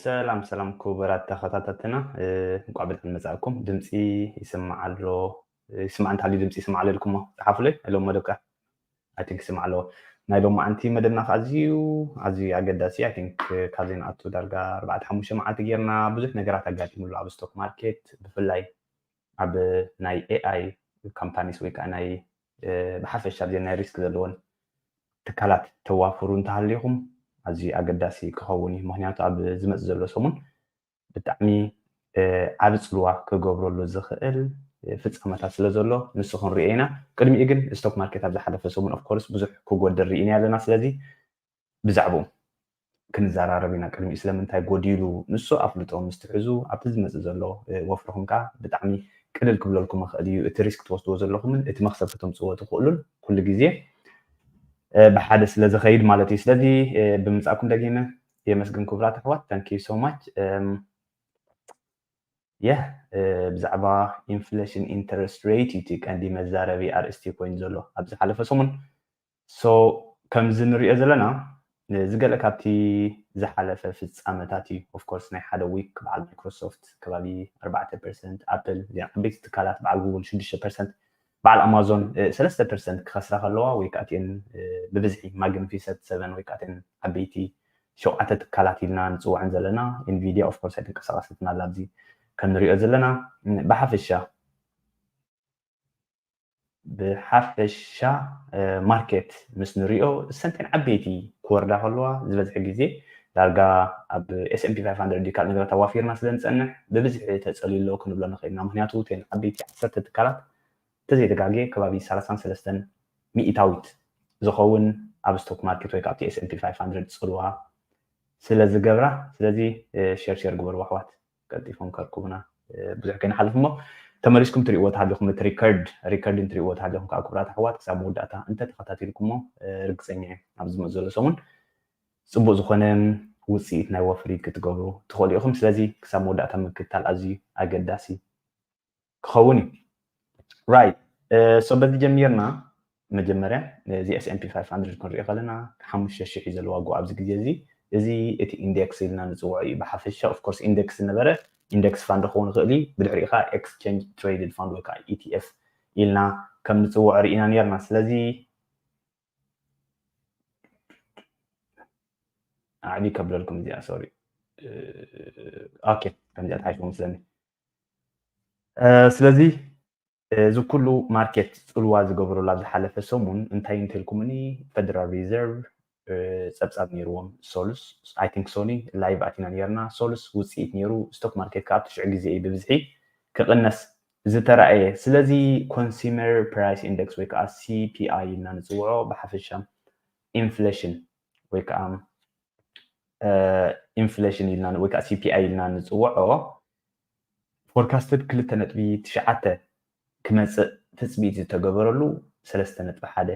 ሰላም ሰላም ክቡራት ተኸታተልትና፣ እንኳዕ ብድሓን መጻእኩም። ድምፂ ይስማዕ ኣሎ፣ ይስማዕ እንተሃልዩ ድምፂ ይስማዕ ኣሎ ኢልኩሞ፣ ጸሓፉለይ። ሄሎ፣ መደብ ከ? I think ይስማዕ ኣለዎ። ናይ ሎማዓንቲ መደብና ከ ኣዝዩ፣ ኣዝዩ ኣገዳሲ፣ I think ካብ ዘይንኣቱ ዳርጋ ኣርባዕተ ሓሙሽተ መዓልቲ ጌርና። ብዙሕ ነገራት ኣጋጢሙ ኣሎ ኣብ ስቶክ ማርኬት፣ ብፍላይ ኣብ ናይ ኤ ኣይ ካምፓኒስ ወይ ከዓ ናይ፣ ብሓፈሻ ኣብ ናይ ሪስክ ዘለዎን ትካላት ተዋፍሩ እንተሃሊኹም ኣዝዩ ኣገዳሲ ክኸውን እዩ። ምክንያቱ ኣብ ዝመጽእ ዘሎ ሰሙን ብጣዕሚ ዓቢ ጽልዋ ክገብረሉ ዝኽእል ፍጻመታት ስለ ዘሎ ንሱ ክንሪኦ ኢና። ቅድሚኡ ግን ስቶክ ማርኬት ኣብ ዝሓለፈ ሰሙን ኦፍኮርስ ብዙሕ ክጎድል ርኢና ኣለና። ስለዚ ብዛዕባኡ ክንዘራረብ ኢና። ቅድሚኡ ስለምንታይ ጎዲሉ ንሱ ኣፍልጦ ምስ ትሕዙ ኣብቲ ዝመጽእ ዘሎ ወፍርኹም ከኣ ብጣዕሚ ቅልል ክብለልኩም ይኽእል እዩ። እቲ ሪስክ ትወስድዎ ዘለኹምን እቲ መኽሰብ ክተምጽዎ ትኽእሉን ኩሉ ግዜ ብሓደ ስለ ዝኸይድ ማለት እዩ። ስለዚ ብምጻእኩም ደጊመ የመስግን ክቡራት ኣሕዋት። Thank you so much. የ ብዛዕባ ኢንፍሌሽን ኢንተረስት ሬት እዩ እቲ ቀንዲ መዛረቢ ኣርእስቲ ኮይኑ ዘሎ ኣብ ዝሓለፈ ሰሙን። So ከምዚ ንሪኦ ዘለና እዚ ገለ ካብቲ ዝሓለፈ ፍጻመታት እዩ። Of course ናይ ሓደ ዊክ በዓል ማይክሮሶፍት ከባቢ ኣርባዕተ ፐርሰንት፣ ኣፕል እዚኣን ዓበይቲ ትካላት በዓል ጉግል ሽዱሽተ ፐርሰንት፣ በዓል ኣማዞን ሰለስተ ፐርሰንት ክኸስራ ከለዋ ወይ ከዓ እቲአን ብብዝሒ ማግኒፊሰንት ሰቨን ወይ ከዓ እቲአን ዓበይቲ ሸውዓተ ትካላት ኢልና ንፅውዐን ዘለና ኢንቪድያ ኦፍኮርስ ኣይተንቀሳቐሰትን ኣላ ኣብዚ ከም ንሪኦ ዘለና። ብሓፈሻ ብሓፈሻ ማርኬት ምስ ንሪኦ ሰንተን ዓበይቲ ክወርዳ ከለዋ ዝበዝሐ ግዜ ዳርጋ ኣብ S and P five hundred ካልእ ነገራት ኣዋፊርና ስለ ንፀንሕ ብብዝሒ ተፀልዩ ኣሎ ክንብሎ ንኽእል ኢና። ምክንያቱ እተን ዓበይቲ ዓሰርተ ትካላት እንተዘይተጋግየ ከባቢ ሰላሳን ሰለስተን ሚእታዊት ዝኸውን ኣብ ስቶክ ማርኬት ወይ ከዓ ኣብቲ S and P five hundred ፅልዋ ስለ ዝገብራ፣ ስለዚ ሸር ሸር ግበሩ ኣሕዋት፣ ቀልጢፎም ከርክቡና። ብዙሕ ከይንሓልፍ እሞ ተመሊስኩም ትሪእዎ ተሃሊኹም እቲ ሪከርድ ሪከርድን ትሪእዎ ተሃሊኹም ከዓ ክቡራት ኣሕዋት ክሳብ መወዳእታ እንተተኸታቲልኩሞ ርግፀኛ እየ ኣብ ዝመፅ ዘሎ ሰሙን ፅቡቅ ዝኾነ ውፅኢት ናይ ወፍሪ ክትገብሩ ትኽእሉ ኢኹም። ስለዚ ክሳብ መወዳእታ ምክትታል ኣዝዩ ኣገዳሲ ክኸውን እዩ። Right. So በዚ ጀሚርና መጀመርያ እዚ S and P five hundred ክንሪኦ ከለና ሓሙሽተ ሽሕ እዩ ዘለዎ ዋግኡ ኣብዚ ግዜ እዚ። እዚ እቲ ኢንዴክስ ኢልና ንፅውዖ እዩ ብሓፈሻ። Of course ኢንዴክስ ዝነበረ ኢንዴክስ ፋንድ ክኸውን ይኽእል እዩ። ብድሕሪኡ ከዓ ኤክስቼንጅ ትሬድድ ፋንድ ወይ ከዓ E T F ኢልና ከም ንፅውዖ ርኢና ነርና። ስለዚ ኣዕቢ ከብለልኩም እዚኣ፣ ሶሪ። ኦኬ፣ ከምዚኣ ተሓይሽኩም መስለኒ። ስለዚ እዚ ኩሉ ማርኬት ፅልዋ ዝገበረሉ ኣብ ዝሓለፈ ሰሙን እንታይ እንተልኩምኒ፣ ፌደራል ሪዘርቭ ፀብፃብ ነይርዎም ሶሉስ፣ I think ሶኒ ላይቭ ኣቲና ነርና። ሶሉስ ውፅኢት ነይሩ። ስቶክ ማርኬት ከዓ ኣብቲ ሽዑ ግዜ እዩ ብብዝሒ ክቕነስ ዝተራእየ። ስለዚ ኮንሱመር ፕራይስ ኢንደክስ ወይ ከዓ C P I ኢልና ንፅውዖ ብሓፈሻ ኢንፍሌሽን ወይ ከዓ ኢንፍሌሽን ኢልና ወይ ከዓ C P I ኢልና ንፅውዖ ፎርካስትድ ክልተ ነጥቢ ትሽዓተ ክመፅእ ትፅቢት ዝተገበረሉ ሰለስተ ነጥቢ ሓደ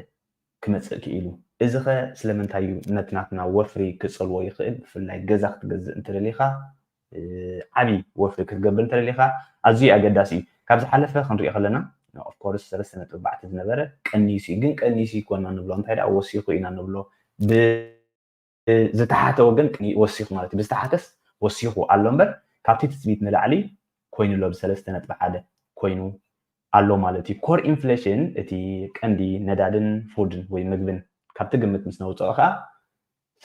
ክመፅእ ክኢሉ። እዚ ኸ ስለምንታይ እዩ ነቲ ናትና ወፍሪ ክፀልዎ ይኽእል? ብፍላይ ገዛ ክትገዝእ እንተደሊኻ፣ ዓብዪ ወፍሪ ክትገብር እንተደሊኻ ኣዝዩ ኣገዳሲ እዩ። ካብ ዝሓለፈ ክንሪኦ ከለና ኦፍኮርስ ሰለስተ ነጥቢ ኣርባዕተ ዝነበረ ቀኒሱ እዩ። ግን ቀኒሱ ይኮና ንብሎ እንታይ ደኣ ወሲኹ ኢና ንብሎ። ዝተሓተ ወገን ወሲኹ ማለት እዩ። ብዝተሓተስ ወሲኹ ኣሎ እምበር ካብቲ ትፅቢት ንላዕሊ ኮይኑ ኣሎ። ብሰለስተ ነጥቢ ሓደ ኮይኑ ኣሎ ማለት እዩ። ኮር ኢንፍሌሽን እቲ ቀንዲ ነዳድን ፉድን ወይ ምግብን ካብቲ ግምት ምስ ነውፅኦ ከዓ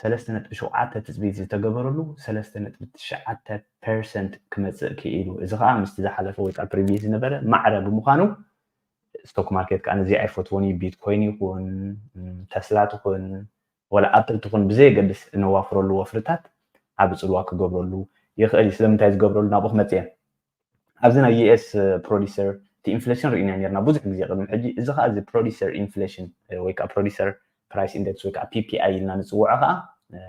ሰለስተ ነጥቢ ሸውዓተ ትፅቢት ዝተገበረሉ ሰለስተ ነጥቢ ትሽዓተ ፐርሰንት ክመፅእ ክኢሉ። እዚ ከዓ ምስቲ ዝሓለፈ ወይ ከዓ ፕሪቪየስ ዝነበረ ማዕረ ብምዃኑ ስቶክ ማርኬት ከዓ ነዚ ኣይፈትዎን እዩ። ቢትኮይን ይኹን ተስላ ትኹን ወላ ኣፕል ትኹን ብዘየገድስ እነዋፍረሉ ወፍርታት ዓቢ ፅልዋ ክገብረሉ ይኽእል እዩ። ስለምንታይ ዝገብረሉ ናብኡ ክመፅእ እየ። ኣብዚ ናይ ዩ ኤስ ፕሮዲሰር እቲ ኢንፍሌሽን ርኢና ነርና ብዙሕ ግዜ ቅድሚ ሕጂ። እዚ ከዓ እዚ ፕሮዲሰር ኢንፍሌሽን ወይ ከዓ ፕሮዲሰር ፕራይስ ኢንደክስ ወይ ከዓ P P I ኢልና ንፅውዖ ከዓ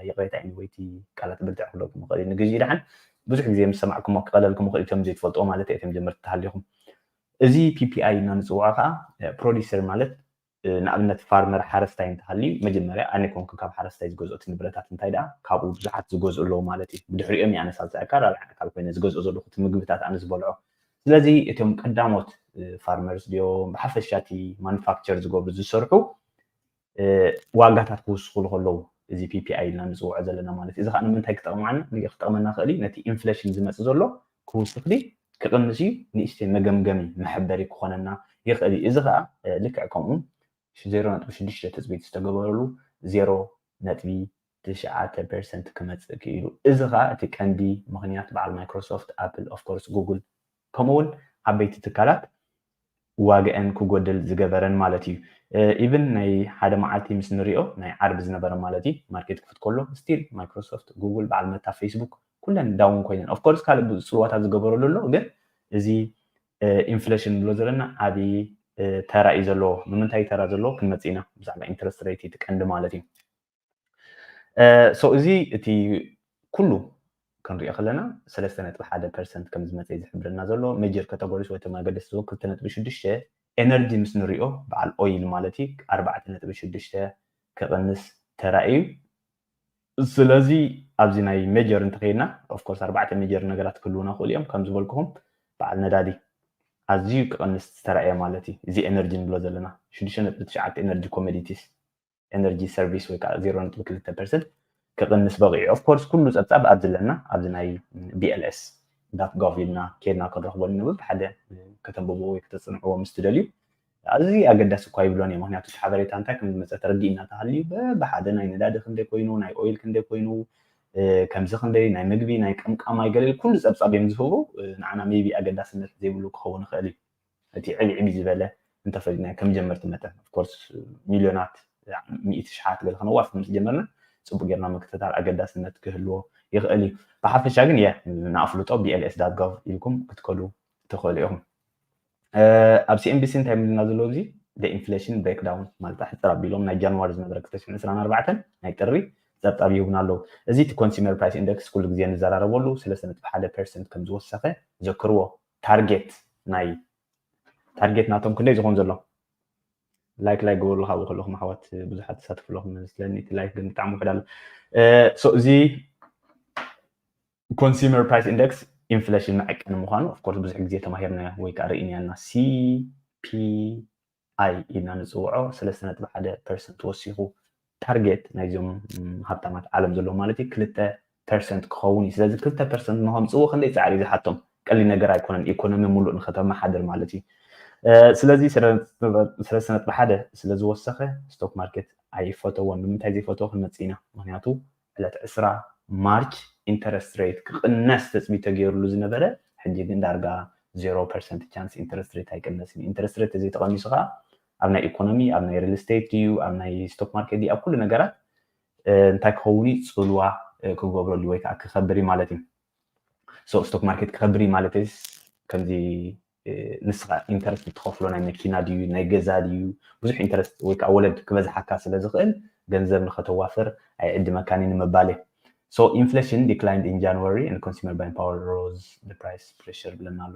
ይቕሬታ እዩ ወይቲ ቃላት ብልትዕ ክብለኩም ይኽእል እዩ። ንግዜ ድሓን ብዙሕ ግዜ ምስ ሰማዕኩሞ ክቐለልኩም ይኽእል እዩ። እቶም ዘይትፈልጥዎ ማለት እየ፣ እቶም ጀመርቲ ተሃሊኹም። እዚ P P I ኢልና ንፅውዖ ከዓ ፕሮዲሰር ማለት ንኣብነት ፋርመር ሓረስታይ እንተሃልዩ መጀመርያ ኣነ ኮንኩ ካብ ሓረስታይ ዝገዝኦ እቲ ንብረታት እንታይ ደኣ ካብኡ ብዙሓት ዝገዝኡ ኣለዉ ማለት እዩ። ብድሕሪኦም እየ ኣነ ሳልሳይ ኣካል ራብዓይ ኣካል ኮይነ ዝገዝኦ ዘለኹ እቲ ምግብታት ኣነ ዝበልዖ። ስለዚ እቶም ቀዳሞት ፋርመርስ ድዮም ብሓፈሻ እቲ ማኑፋክቸር ዝገብሩ ዝሰርሑ ዋጋታት ክውስኹሉ ከለዉ እዚ PPI ኢልና ንፅውዖ ዘለና ማለት እዩ። እዚ ከዓ ንምንታይ ክጠቕመና ክጠቕመና ክእል እዩ? ነቲ ኢንፍሌሽን ዝመፅእ ዘሎ ክውስኽ ድዩ ክቕንስ እዩ ንእሽተይ መገምገሚ መሐበሪ ክኾነና ይኽእል እዩ። እዚ ከዓ ልክዕ ከምኡ ዜሮ ነጥቢ ሽዱሽተ ትፅቢት ዝተገበረሉ ዜሮ ነጥቢ ትሽዓተ ፐርሰንት ክመፅእ ክኢሉ። እዚ ከዓ እቲ ቀንዲ ምኽንያት በዓል ማይክሮሶፍት፣ ኣፕል፣ ኦፍኮርስ ጉግል ከምኡ እውን ዓበይቲ ትካላት ዋግአን ክጎድል ዝገበረን ማለት እዩ። ኢቭን ናይ ሓደ መዓልቲ ምስ ንሪኦ ናይ ዓርቢ ዝነበረ ማለት እዩ ማርኬት ክፍት ከሎ ስቲል ማይክሮሶፍት፣ ጉግል፣ በዓል መታ፣ ፌስቡክ ኩለን ዳውን ኮይነን። ኦፍኮርስ ካልእ ጽልዋታት ዝገበረሉ ኣሎ፣ ግን እዚ ኢንፍሌሽን ንብሎ ዘለና ዓብዪ ተራ እዩ ዘለዎ። ንምንታይ ተራ ዘለዎ ክንመጽእ ኢና ብዛዕባ ኢንትረስት ሬት እቲ ቀንዲ ማለት እዩ። ሶ እዚ እቲ ኩሉ ክንሪኦ ከለና ሰለስተ ነጥቢ ሓደ ፐርሰንት ከም ዝመፀ እዩ ዝሕብረና ዘሎ። ሜጀር ካተጎሪስ ወይ ተማገደስ ዝወ ክልተ ነጥቢ ሽዱሽተ ኤነርጂ ምስ ንሪኦ በዓል ኦይል ማለት እዩ ኣርባዕተ ነጥቢ ሽዱሽተ ክቕንስ ተራእዩ። ስለዚ ኣብዚ ናይ ሜጀር እንተኸይድና ኦፍኮርስ ኣርባዕተ ሜጀር ነገራት ክህልውና ክእሉ እዮም። ከም ዝበልኩኹም በዓል ነዳዲ ኣዝዩ ክቕንስ ዝተራእየ ማለት እዩ። እዚ ኤነርጂ ንብሎ ዘለና ሽዱሽተ ነጥቢ ትሽዓተ ኤነርጂ ኮሞዲቲስ ኤነርጂ ሰርቪስ ወይ ከዓ ዜሮ ነጥቢ ክልተ ፐርሰንት ክቕንስ በቒዑ። ኦፍኮርስ ኩሉ ፀብፃብ ኣብዚ ኣለና ኣብዚ ናይ BLS ዳት ጋቭ ኢልና ከድና ክንረኽቦ ንብል ሓደ ከተንብብዎ ወይ ከተፅንዕዎ ምስ ትደልዩ። ኣዝዩ ኣገዳሲ እኳ ይብሎን እየ፣ ምክንያቱ እቲ ሓበሬታ እንታይ ከም ዝመፀ ተረዲእና ተሃልዩ በብሓደ ናይ ነዳዲ ክንደይ ኮይኑ፣ ናይ ኦይል ክንደይ ኮይኑ፣ ከምዚ ክንደይ ናይ ምግቢ ናይ ቀምቃማይ ገለ ኩሉ ፀብፃብ እዮም ዝህቡ። ንዓና ሜቢ ኣገዳስነት ዘይብሉ ክኸውን ይኽእል እዩ። እቲ ዕብዕብ ዝበለ እንተፈሊጥናዮ ከም ጀመርቲ መጠን ኦፍኮርስ ሚልዮናት ሚእቲ ሽሓት ገለ ከነዋፍ ምስ ጀመርና ፅቡቅ ጌርና ምክትታል ኣገዳስነት ክህልዎ ይኽእል እዩ። ብሓፈሻ ግን የ ንኣፍልጦ BLS dot gov ኢልኩም ክትከዱ ትኽእሉ ኢኹም። ኣብ CNBC እንታይ ምልና ዘሎ እዚ ኢንፍሌሽን ብሬክዳውን ማለት ሕፅር ኣቢሎም ናይ ጃንዋሪ ዝነበረ ክልተ ሽሕን ዕስራን ኣርባዕተን ናይ ጥሪ ፀብፃብ ይህቡና ኣለዉ። እዚ እቲ ኮንሱመር ፕራይስ ኢንደክስ ኩሉ ግዜ ንዘራረበሉ ሰለስተ ነጥቢ ሓደ ፐርሰንት ከም ዝወሰኸ ዘክርዎ። ታርጌት ናይ ታርጌት ናቶም ክንደይ ዝኸውን ዘሎ ላይክ ላይክ ገበሩ ካብኡ ከለኹም ኣሕዋት ብዙሓት ተሳትፉ ኣለኹም መስለኒ። እቲ ላይክ ግን ብጣዕሚ ውሕድ ኣሎ። እዚ ኮንሱመር ፕራይስ ኢንደክስ ኢንፍሌሽን መዐቀኒ ምዃኑ ኦፍኮርስ ብዙሕ ግዜ ተማሂርናዮ ወይ ከዓ ርኢናዮ ኣለና። CPI ኢልና ንፅውዖ ሰለስተ ነጥቢ ሓደ ፐርሰንት ወሲኹ ታርጌት ናይዞም ሃብታማት ዓለም ዘለዉ ማለት እዩ ክልተ ፐርሰንት ክኸውን እዩ። ስለዚ ክልተ ፐርሰንት ንኸምፅዎ ክንደይ ፃዕሪ እዩ ዝሓቶም? ቀሊል ነገር ኣይኮነን፣ ኢኮኖሚ ሙሉእ ንኸተመሓድር ማለት እዩ። ስለዚ ሰለስተ ነጥቢ ሓደ ስለ ዝወሰኸ ስቶክ ማርኬት ኣይፈተዎን። ንምንታይ ዘይፈተዎ ክንመፅእ ኢና። ምክንያቱ ዕለት ዕስራ ማርች ኢንተረስት ሬት ክቕነስ ተፅቢት ተገይሩሉ ዝነበረ ሕጂ ግን ዳርጋ ዜሮ ፐርሰንት ቻንስ ኢንተረስት ሬት ኣይቅነስን። ኢንተረስት ሬት ተዘይተቐኒሱ ከዓ ኣብ ናይ ኢኮኖሚ ኣብ ናይ ሪል ስቴት ድዩ ኣብ ናይ ስቶክ ማርኬት ድዩ ኣብ ኩሉ ነገራት እንታይ ክኸውን እዩ? ፅልዋ ክገብረሉ ወይ ከዓ ክኸብር እዩ ማለት እዩ። ስቶክ ማርኬት ክኸብር እዩ ማለት ከምዚ ንስኻ ኢንተረስት ትኸፍሎ ናይ መኪና ድዩ ናይ ገዛ ድዩ ብዙሕ ኢንተረስት ወይ ከዓ ወለድ ክበዝሓካ ስለ ዝኽእል ገንዘብ ንኸተዋፍር ኣይዕድመካን እዩ ንምባል እየ። So inflation declined in January and consumer buying power rose, the price pressure ብለና ኣሎ።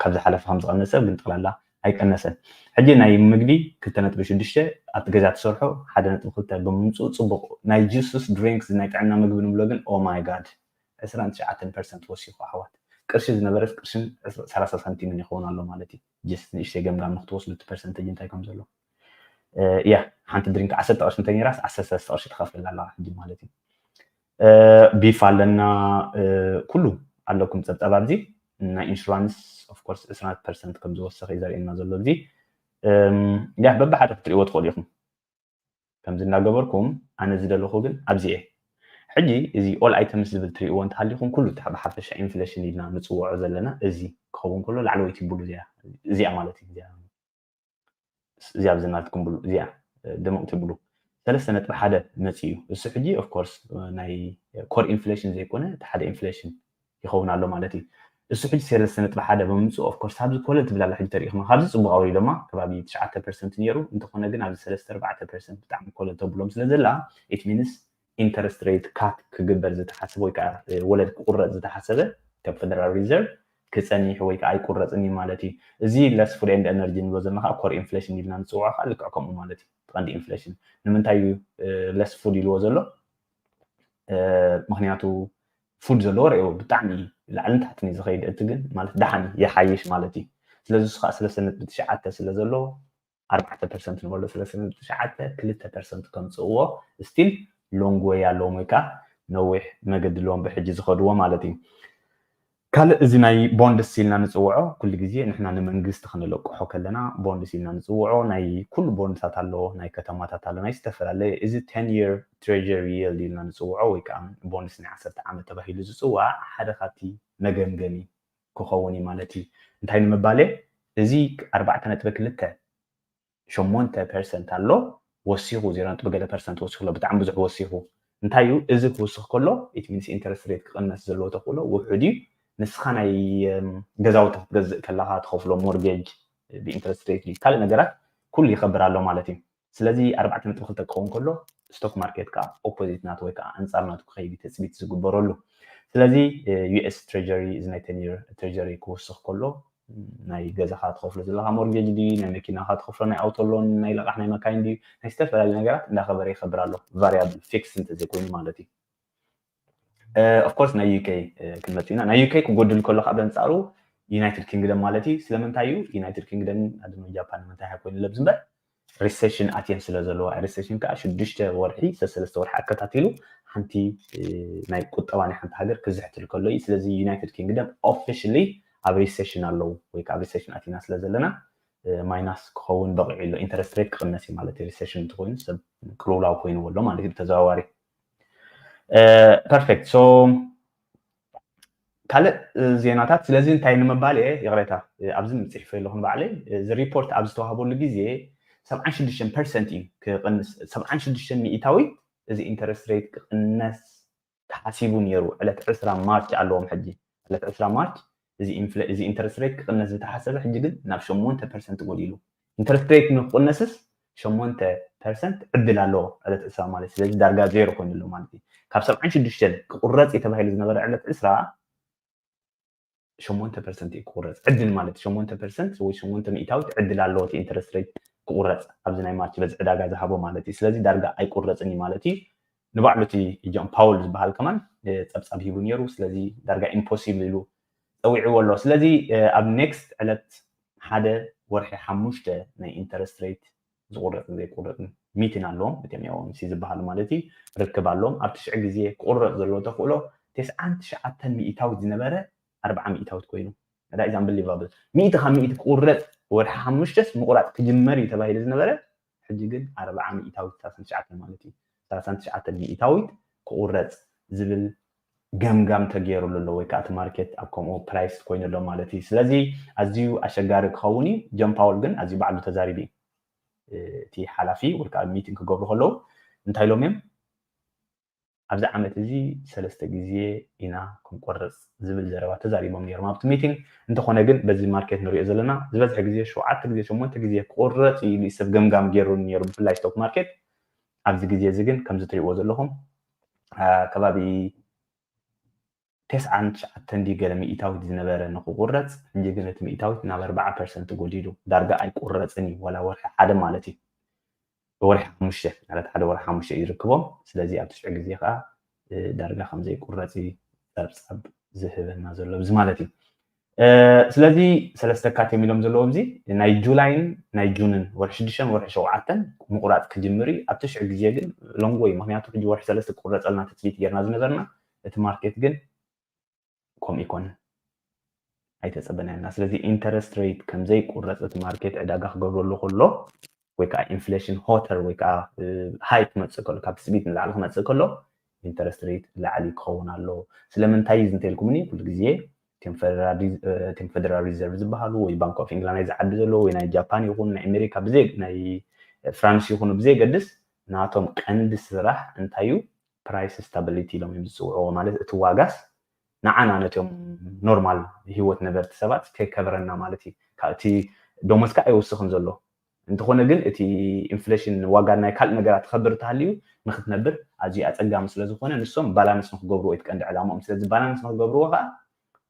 ካብ ዝሓለፈ ከም ዝቐነሰ ግን ጠቕላላ ኣይቀነሰን። ሕጂ ናይ ምግቢ ክልተ ነጥቢ ሽዱሽተ ኣብቲ ገዛ ትሰርሖ ሓደ ነጥቢ ክልተ ብምምፅኡ ፅቡቕ። ናይ ጁስስ ድሪንክስ ናይ ጥዕና ምግቢ ንብሎ ግን ኦ ማይ ጋድ ዕስራን ትሽዓተን ፐርሰንት ወሲኹ ኣሕዋት። ቅርሺ ዝነበረት ቅርሽን ሰላሳ ሳንቲምን ይኸውን ኣሎ ማለት እዩ። ጀስት ንእሽተይ ገምጋም ንክትወስዱ እቲ ፐርሰንቴጅ እንታይ ከም ዘሎ። ያ ሓንቲ ድሪንክ ዓሰርተ ቅርሺ እንተ ነይራስ ዓሰርተ ሰለስተ ቅርሺ ትኸፍል ኣለኻ ሕጂ ማለት እዩ። ቢፍ ኣለና ኩሉ ኣለኩም ፀብፀብ ኣብዚ ናይ ኢንሹራንስ ኦፍኮርስ ዕስራ ፐርሰንት ከም ዝወሰኸ እዩ ዘርእየና ዘሎ እዚ። ያ በብሓደ ክትሪእዎ ትኽእሉ ኢኹም። ከምዚ እናገበርኩም ኣነ ዝደለኹ ግን ኣብዚ እየ። ሕጂ እዚ ኦል ኣይተምስ ዝብል ትሪእዎ እንተሃሊኹም ኩሉ ብሓፈሻ ኢንፍሌሽን ኢልና ንፅውዖ ዘለና እዚ ክኸውን ከሎ ላዕለወይቲ ብሉ እዚኣ ማለት እዩ። እዚኣ ኣብዚ ናትኩም ብሉ እዚኣ ድምቕቲ ብሉ ሰለስተ ነጥቢ ሓደ መፂኡ እዩ። እሱ ሕጂ ኦፍኮርስ ናይ ኮር ኢንፍሌሽን ዘይኮነ እቲ ሓደ ኢንፍሌሽን ይኸውን ኣሎ ማለት እዩ። እሱ ሕጂ ሰለስተ ነጥቢ ሓደ ብምምፅኡ ኦፍኮርስ ኣብዚ ኮለል ትብል ኣላ። ሕጂ ተሪእኹም ካብዚ ፅቡቕ ኣውሪዶማ ከባቢ ትሽዓተ ፐርሰንት ነይሩ፣ እንተኾነ ግን ኣብዚ ሰለስተ ኣርባዕተ ፐርሰንት ብጣዕሚ ኮለል ተብሎም ስለ ዘላ it means interest rate cut ክግበር ዝተሓሰበ ወይ ከዓ ወለድ ክቁረፅ ዝተሓሰበ ካብ ፌደራል ሪዘርቭ ክፀኒሕ ወይ ከዓ ኣይቁረፅን እዩ ማለት እዩ። እዚ less food and energy ንብሎ ዘለና ከዓ ኮር ኢንፍሌሽን ኢልና ንፅውዖ ከዓ ልክዕ ከምኡ ማለት እዩ። ቀንዲ ኢንፍሌሽን ንምንታይ እዩ less food ኢልዎ ዘሎ? ምክንያቱ ፉድ ዘለዎ ርእዮ ብጣዕሚ ላዕልን ታሕትን እዩ ዝኸይድ። እቲ ግን ማለት ደሓን ይሓይሽ ማለት እዩ። ስለዚ እሱ ከዓ ሰለስተ ነጥቢ ትሽዓተ ስለ ዘሎ ኣርባዕተ ፐርሰንት ንበሎ ሰለስተ ነጥቢ ትሽዓተ ክልተ ፐርሰንት ከምፅእዎ ስቲል long way ኣለዎም ወይ ከዓ ነዊሕ መገዲ ኣለዎም ብሕጂ ዝኸድዎ ማለት እዩ። ካልእ እዚ ናይ ቦንድስ ኢልና ንፅውዖ ኩሉ ግዜ ንሕና ንመንግስቲ ክንለቅሖ ከለና ቦንድስ ኢልና ንፅውዖ ናይ ኩሉ ቦንድታት ኣሎ፣ ናይ ከተማታት ኣሎ፣ ናይ ዝተፈላለየ እዚ ten year treasury yield ኢልና ንፅውዖ ወይ ከዓ ቦንድስ ናይ ዓሰርተ ዓመት ተባሂሉ ዝፅዋዕ ሓደ ካብቲ መገምገሚ ክኸውን እዩ ማለት እዩ። እንታይ ንምባል እዚ ኣርባዕተ ነጥቢ ክልተ ሸሞንተ ፐርሰንት ኣሎ ወሲኹ ዜሮ ነጥቢ ገለ ፐርሰንት ወሲኹ ኣሎ ብጣዕሚ ብዙሕ ወሲኹ እንታይ እዩ እዚ ክውስኽ ከሎ ኢትሚንስ ኢንተረስት ሬት ክቕነስ ዘለዎ ተኽእሎ ውሑድ እዩ። ንስኻ ናይ ገዛውቲ ክትገዝእ ከለኻ ትኸፍሎ ሞርጌጅ ብኢንተረስት ሬት ካልእ ነገራት ኩሉ ይኸብር ኣሎ ማለት እዩ። ስለዚ ኣርባዕተ ነጥቢ ክልተ ክኸውን ከሎ ስቶክ ማርኬት ከዓ ኦፖዚት ናቱ ወይ ከዓ ኣንፃር ናቱ ክኸይድ እዩ ትፅቢት ዝግበረሉ። ስለዚ US Treasury እዚ ናይ ten year Treasury ክውስኽ ከሎ ናይ ገዛኻ ትኸፍሎ ዘለኻ ሞርጌጅ ድዩ ናይ መኪናኻ ትኸፍሎ ናይ ኣውቶ ሎን ናይ ለቓሕ ናይ መካይን ድዩ ናይ ዝተፈላለዩ ነገራት እንዳኸበረ ይኸብር ኣሎ። ቫሪያብል ፊክስ እንተዘይኮይኑ ማለት እዩ። Of course ናይ UK ክንመፅእ ኢና። ናይ UK ክጎድል ከሎ ካብ ኣንፃሩ ዩናይትድ ኪንግደም ማለት እዩ። ስለምንታይ እዩ ዩናይትድ ኪንግደም ኣድኖ ጃፓን ንምንታይ ሃይ ኮይኑ ለብዝ እምበር ሪሴሽን ኣትየን ስለ ዘለዋ ሪሴሽን ከዓ ሽዱሽተ ወርሒ ሰለስተ ወርሒ ኣከታቲሉ ሓንቲ ናይ ቁጠባ ናይ ሓንቲ ሃገር ክዝሕትል ከሎ እዩ። ስለዚ ዩናይትድ ኪንግደም ኦፊሽሊ ኣብ ሪሴሽን ኣለዉ ወይ ከዓ ሪሴሽን ኣቲና ስለ ዘለና ማይናስ ክኸውን በቂዑ ኣሎ። ኢንተረስት ሬት ክቕነስ እዩ ማለት እዩ። ሪሴሽን እንተኮይኑ ሰብ ቅልውላው ኮይንዎ ኣሎ ማለት እዩ ብተዘዋዋሪ። ፐርፌክት ሶ ካልእ ዜናታት ስለዚ እንታይ ንምባል እየ ይቕሬታ ኣብዚ ምፅሒፈ ኣለኹ ንባዕለይ እዚ ሪፖርት ኣብ ዝተዋህበሉ ግዜ ሰብዓን ሽዱሽተን ፐርሰንት እዩ ክቕንስ ሰብዓን ሽዱሽተን ሚእታዊት እዚ ኢንተረስት ሬት ክቕነስ ተሓሲቡ ነይሩ ዕለት ዕስራ ማርች ኣለዎም ሕጂ ዕለት ዕስራ ማርች እዚ ኢንተረስት ሬት ክቕነስ ዝተሓሰበ ሕጂ ግን ናብ ሸሞንተ ፐርሰንት ጎዲሉ ኢንተረስት ሬት ንክቕነስስ ሸሞንተ ፐርሰንት ዕድል ኣለዎ ዕለት ዕስራ ማለት ስለዚ ዳርጋ ዜሮ ኮይኑ ኣሎ ማለት እዩ። ካብ ሰብዓን ሽዱሽተን ክቁረፅ እዩ ተባሂሉ ዝነበረ ዕለት ዕስራ ሸሞንተ ፐርሰንት እዩ ክቁረፅ ዕድል ማለት ሸሞንተ ፐርሰንት ወይ ሸሞንተ ሚእታዊት ዕድል ኣለዎ እቲ ኢንተረስት ሬት ክቁረፅ ኣብዚ ናይ ማርች በዚ ዕዳጋ ዝሃቦ ማለት እዩ። ስለዚ ዳርጋ ኣይቁረፅን እዩ ማለት እዩ። ንባዕሉ እቲ ጆን ፓውል ዝበሃል ከማን ፀብፃብ ሂቡ ነይሩ። ስለዚ ዳርጋ ኢምፖሲብል ኢሉ ፀዊዕዎ ኣሎ። ስለዚ ኣብ ኔክስት ዕለት ሓደ ወርሒ ሓሙሽተ ናይ ኢንተረስት ሬት ዝቁረፅን ዘይቁረፅን ሚቲን ኣለዎም እቲኦም ኦኤምሲ ዝበሃሉ ማለት እዩ ርክብ ኣለዎም ኣብ ትሽዒ ግዜ ክቁረፅ ዘለዎ ተኽእሎ ተስዓን ትሽዓተን ሚእታዊት ዝነበረ ኣርብዓ ሚእታዊት ኮይኑ that is unbelievable ሚእቲ ካብ ሚእቲ ክቁረፅ ወርሒ ሓሙሽተስ ምቁራፅ ክጅመር እዩ ተባሂሉ ዝነበረ ሕጂ ግን ኣርብዓ ሚእታዊት ሰላሳን ትሽዓተን ማለት እዩ ሰላሳን ትሽዓተን ሚእታዊት ክቁረፅ ዝብል ገምጋም ተገይሩሉ ኣሎ ወይ ከዓ እቲ ማርኬት ኣብ ከምኡ ፕራይስ ኮይኑ ኣሎ ማለት እዩ። ስለዚ ኣዝዩ ኣሸጋሪ ክኸውን እዩ። ጆን ፓውል ግን ኣዝዩ ባዕሉ ተዛሪቡ እዩ። እቲ ሓላፊ ወይ ከዓ ሚቲንግ ክገብሩ ከለዉ እንታይ ኢሎም እዮም ኣብዚ ዓመት እዚ ሰለስተ ግዜ ኢና ክንቆርፅ ዝብል ዘረባ ተዛሪቦም ነይሮም ኣብቲ ሚቲንግ። እንተኾነ ግን በዚ ማርኬት ንሪኦ ዘለና ዝበዝሐ ግዜ ሸውዓተ ግዜ ሸሞንተ ግዜ ክቆረፅ እዩ ኢሉ ሰብ ገምጋም ገይሩ ነይሩ ብፍላይ ስቶክ ማርኬት። ኣብዚ ግዜ እዚ ግን ከምዚ ትሪእዎ ዘለኹም ከባቢ ተስዓን ትሽዓተን ድዩ ገለ ሚእታዊት ዝነበረ ንክቁረፅ ሕጂ ግን እቲ ሚእታዊት ናብ ኣርባዓ ፐርሰንት ጎዲሉ ዳርጋ ኣይቁረፅን እዩ ዋላ ወርሒ ሓደ ማለት እዩ ወርሒ ሓሙሽተ ማለት ሓደ ወርሒ ሓሙሽተ እዩ ዝርክቦም ስለዚ ኣብ ትሽዒ ግዜ ከዓ ዳርጋ ከምዘይቁረፅ እዩ ፀብፃብ ዝህበና ዘሎ እዚ ማለት እዩ ስለዚ ሰለስተ ካት የሚሎም ዘለዎ እዚ ናይ ጁላይን ናይ ጁንን ወርሒ ሽዱሽተን ወርሒ ሸውዓተን ምቁራፅ ክጅምር እዩ ኣብ ትሽዒ ግዜ ግን ሎንግ ወይ ምክንያቱ ሕጂ ወርሒ ሰለስተ ክቁረፀልና ትፅቢት ጌርና ዝነበርና እቲ ማርኬት ግን ከምኡ ይኮንን ኣይተፀበናየና ስለዚ ኢንተረስት ሬት ከምዘይቁረፅ እቲ ማርኬት ዕዳጋ ክገብረሉ ከሎ ወይ ከዓ ኢንፍሌሽን ሆተር ወይ ከዓ ሃይ ክመፅእ ከሎ ካብ ትፅቢት ንላዕሊ ክመፅእ ከሎ ኢንተረስት ሬት ላዕሊ ክኸውን ኣለዎ ስለምንታይ እዩ እንተልኩምኒ ኩሉ ግዜ ፌደራል ሪዘርቭ ዝበሃሉ ወይ ባንክ ኦፍ ኢንግላንድ ናይ ዝዓዲ ዘለዎ ወይ ናይ ጃፓን ይኹን ናይ ኣሜሪካ ናይ ፍራንስ ይኹኑ ብዘየገድስ ናቶም ቀንዲ ስራሕ እንታይ እዩ ፕራይስ ስታቢሊቲ ኢሎም እዮም ዝፅውዕዎ ማለት እቲ ዋጋስ ንዓና ነቶም ኖርማል ህይወት ነበርቲ ሰባት ከይከብረና ማለት እዩ እቲ ደሞዝካ ኣይወስኽን ዘሎ እንተኾነ ግን እቲ ኢንፍሌሽን ዋጋ ናይ ካልእ ነገራት ትኸብር ተሃልዩ ንክትነብር ኣዝዩ ኣፀጋሚ ስለዝኾነ ንሶም ባላንስ ንክገብርዎ እዩ ቀንዲ ዕላማኦም ስለዚ ባላንስ ንክገብርዎ ከዓ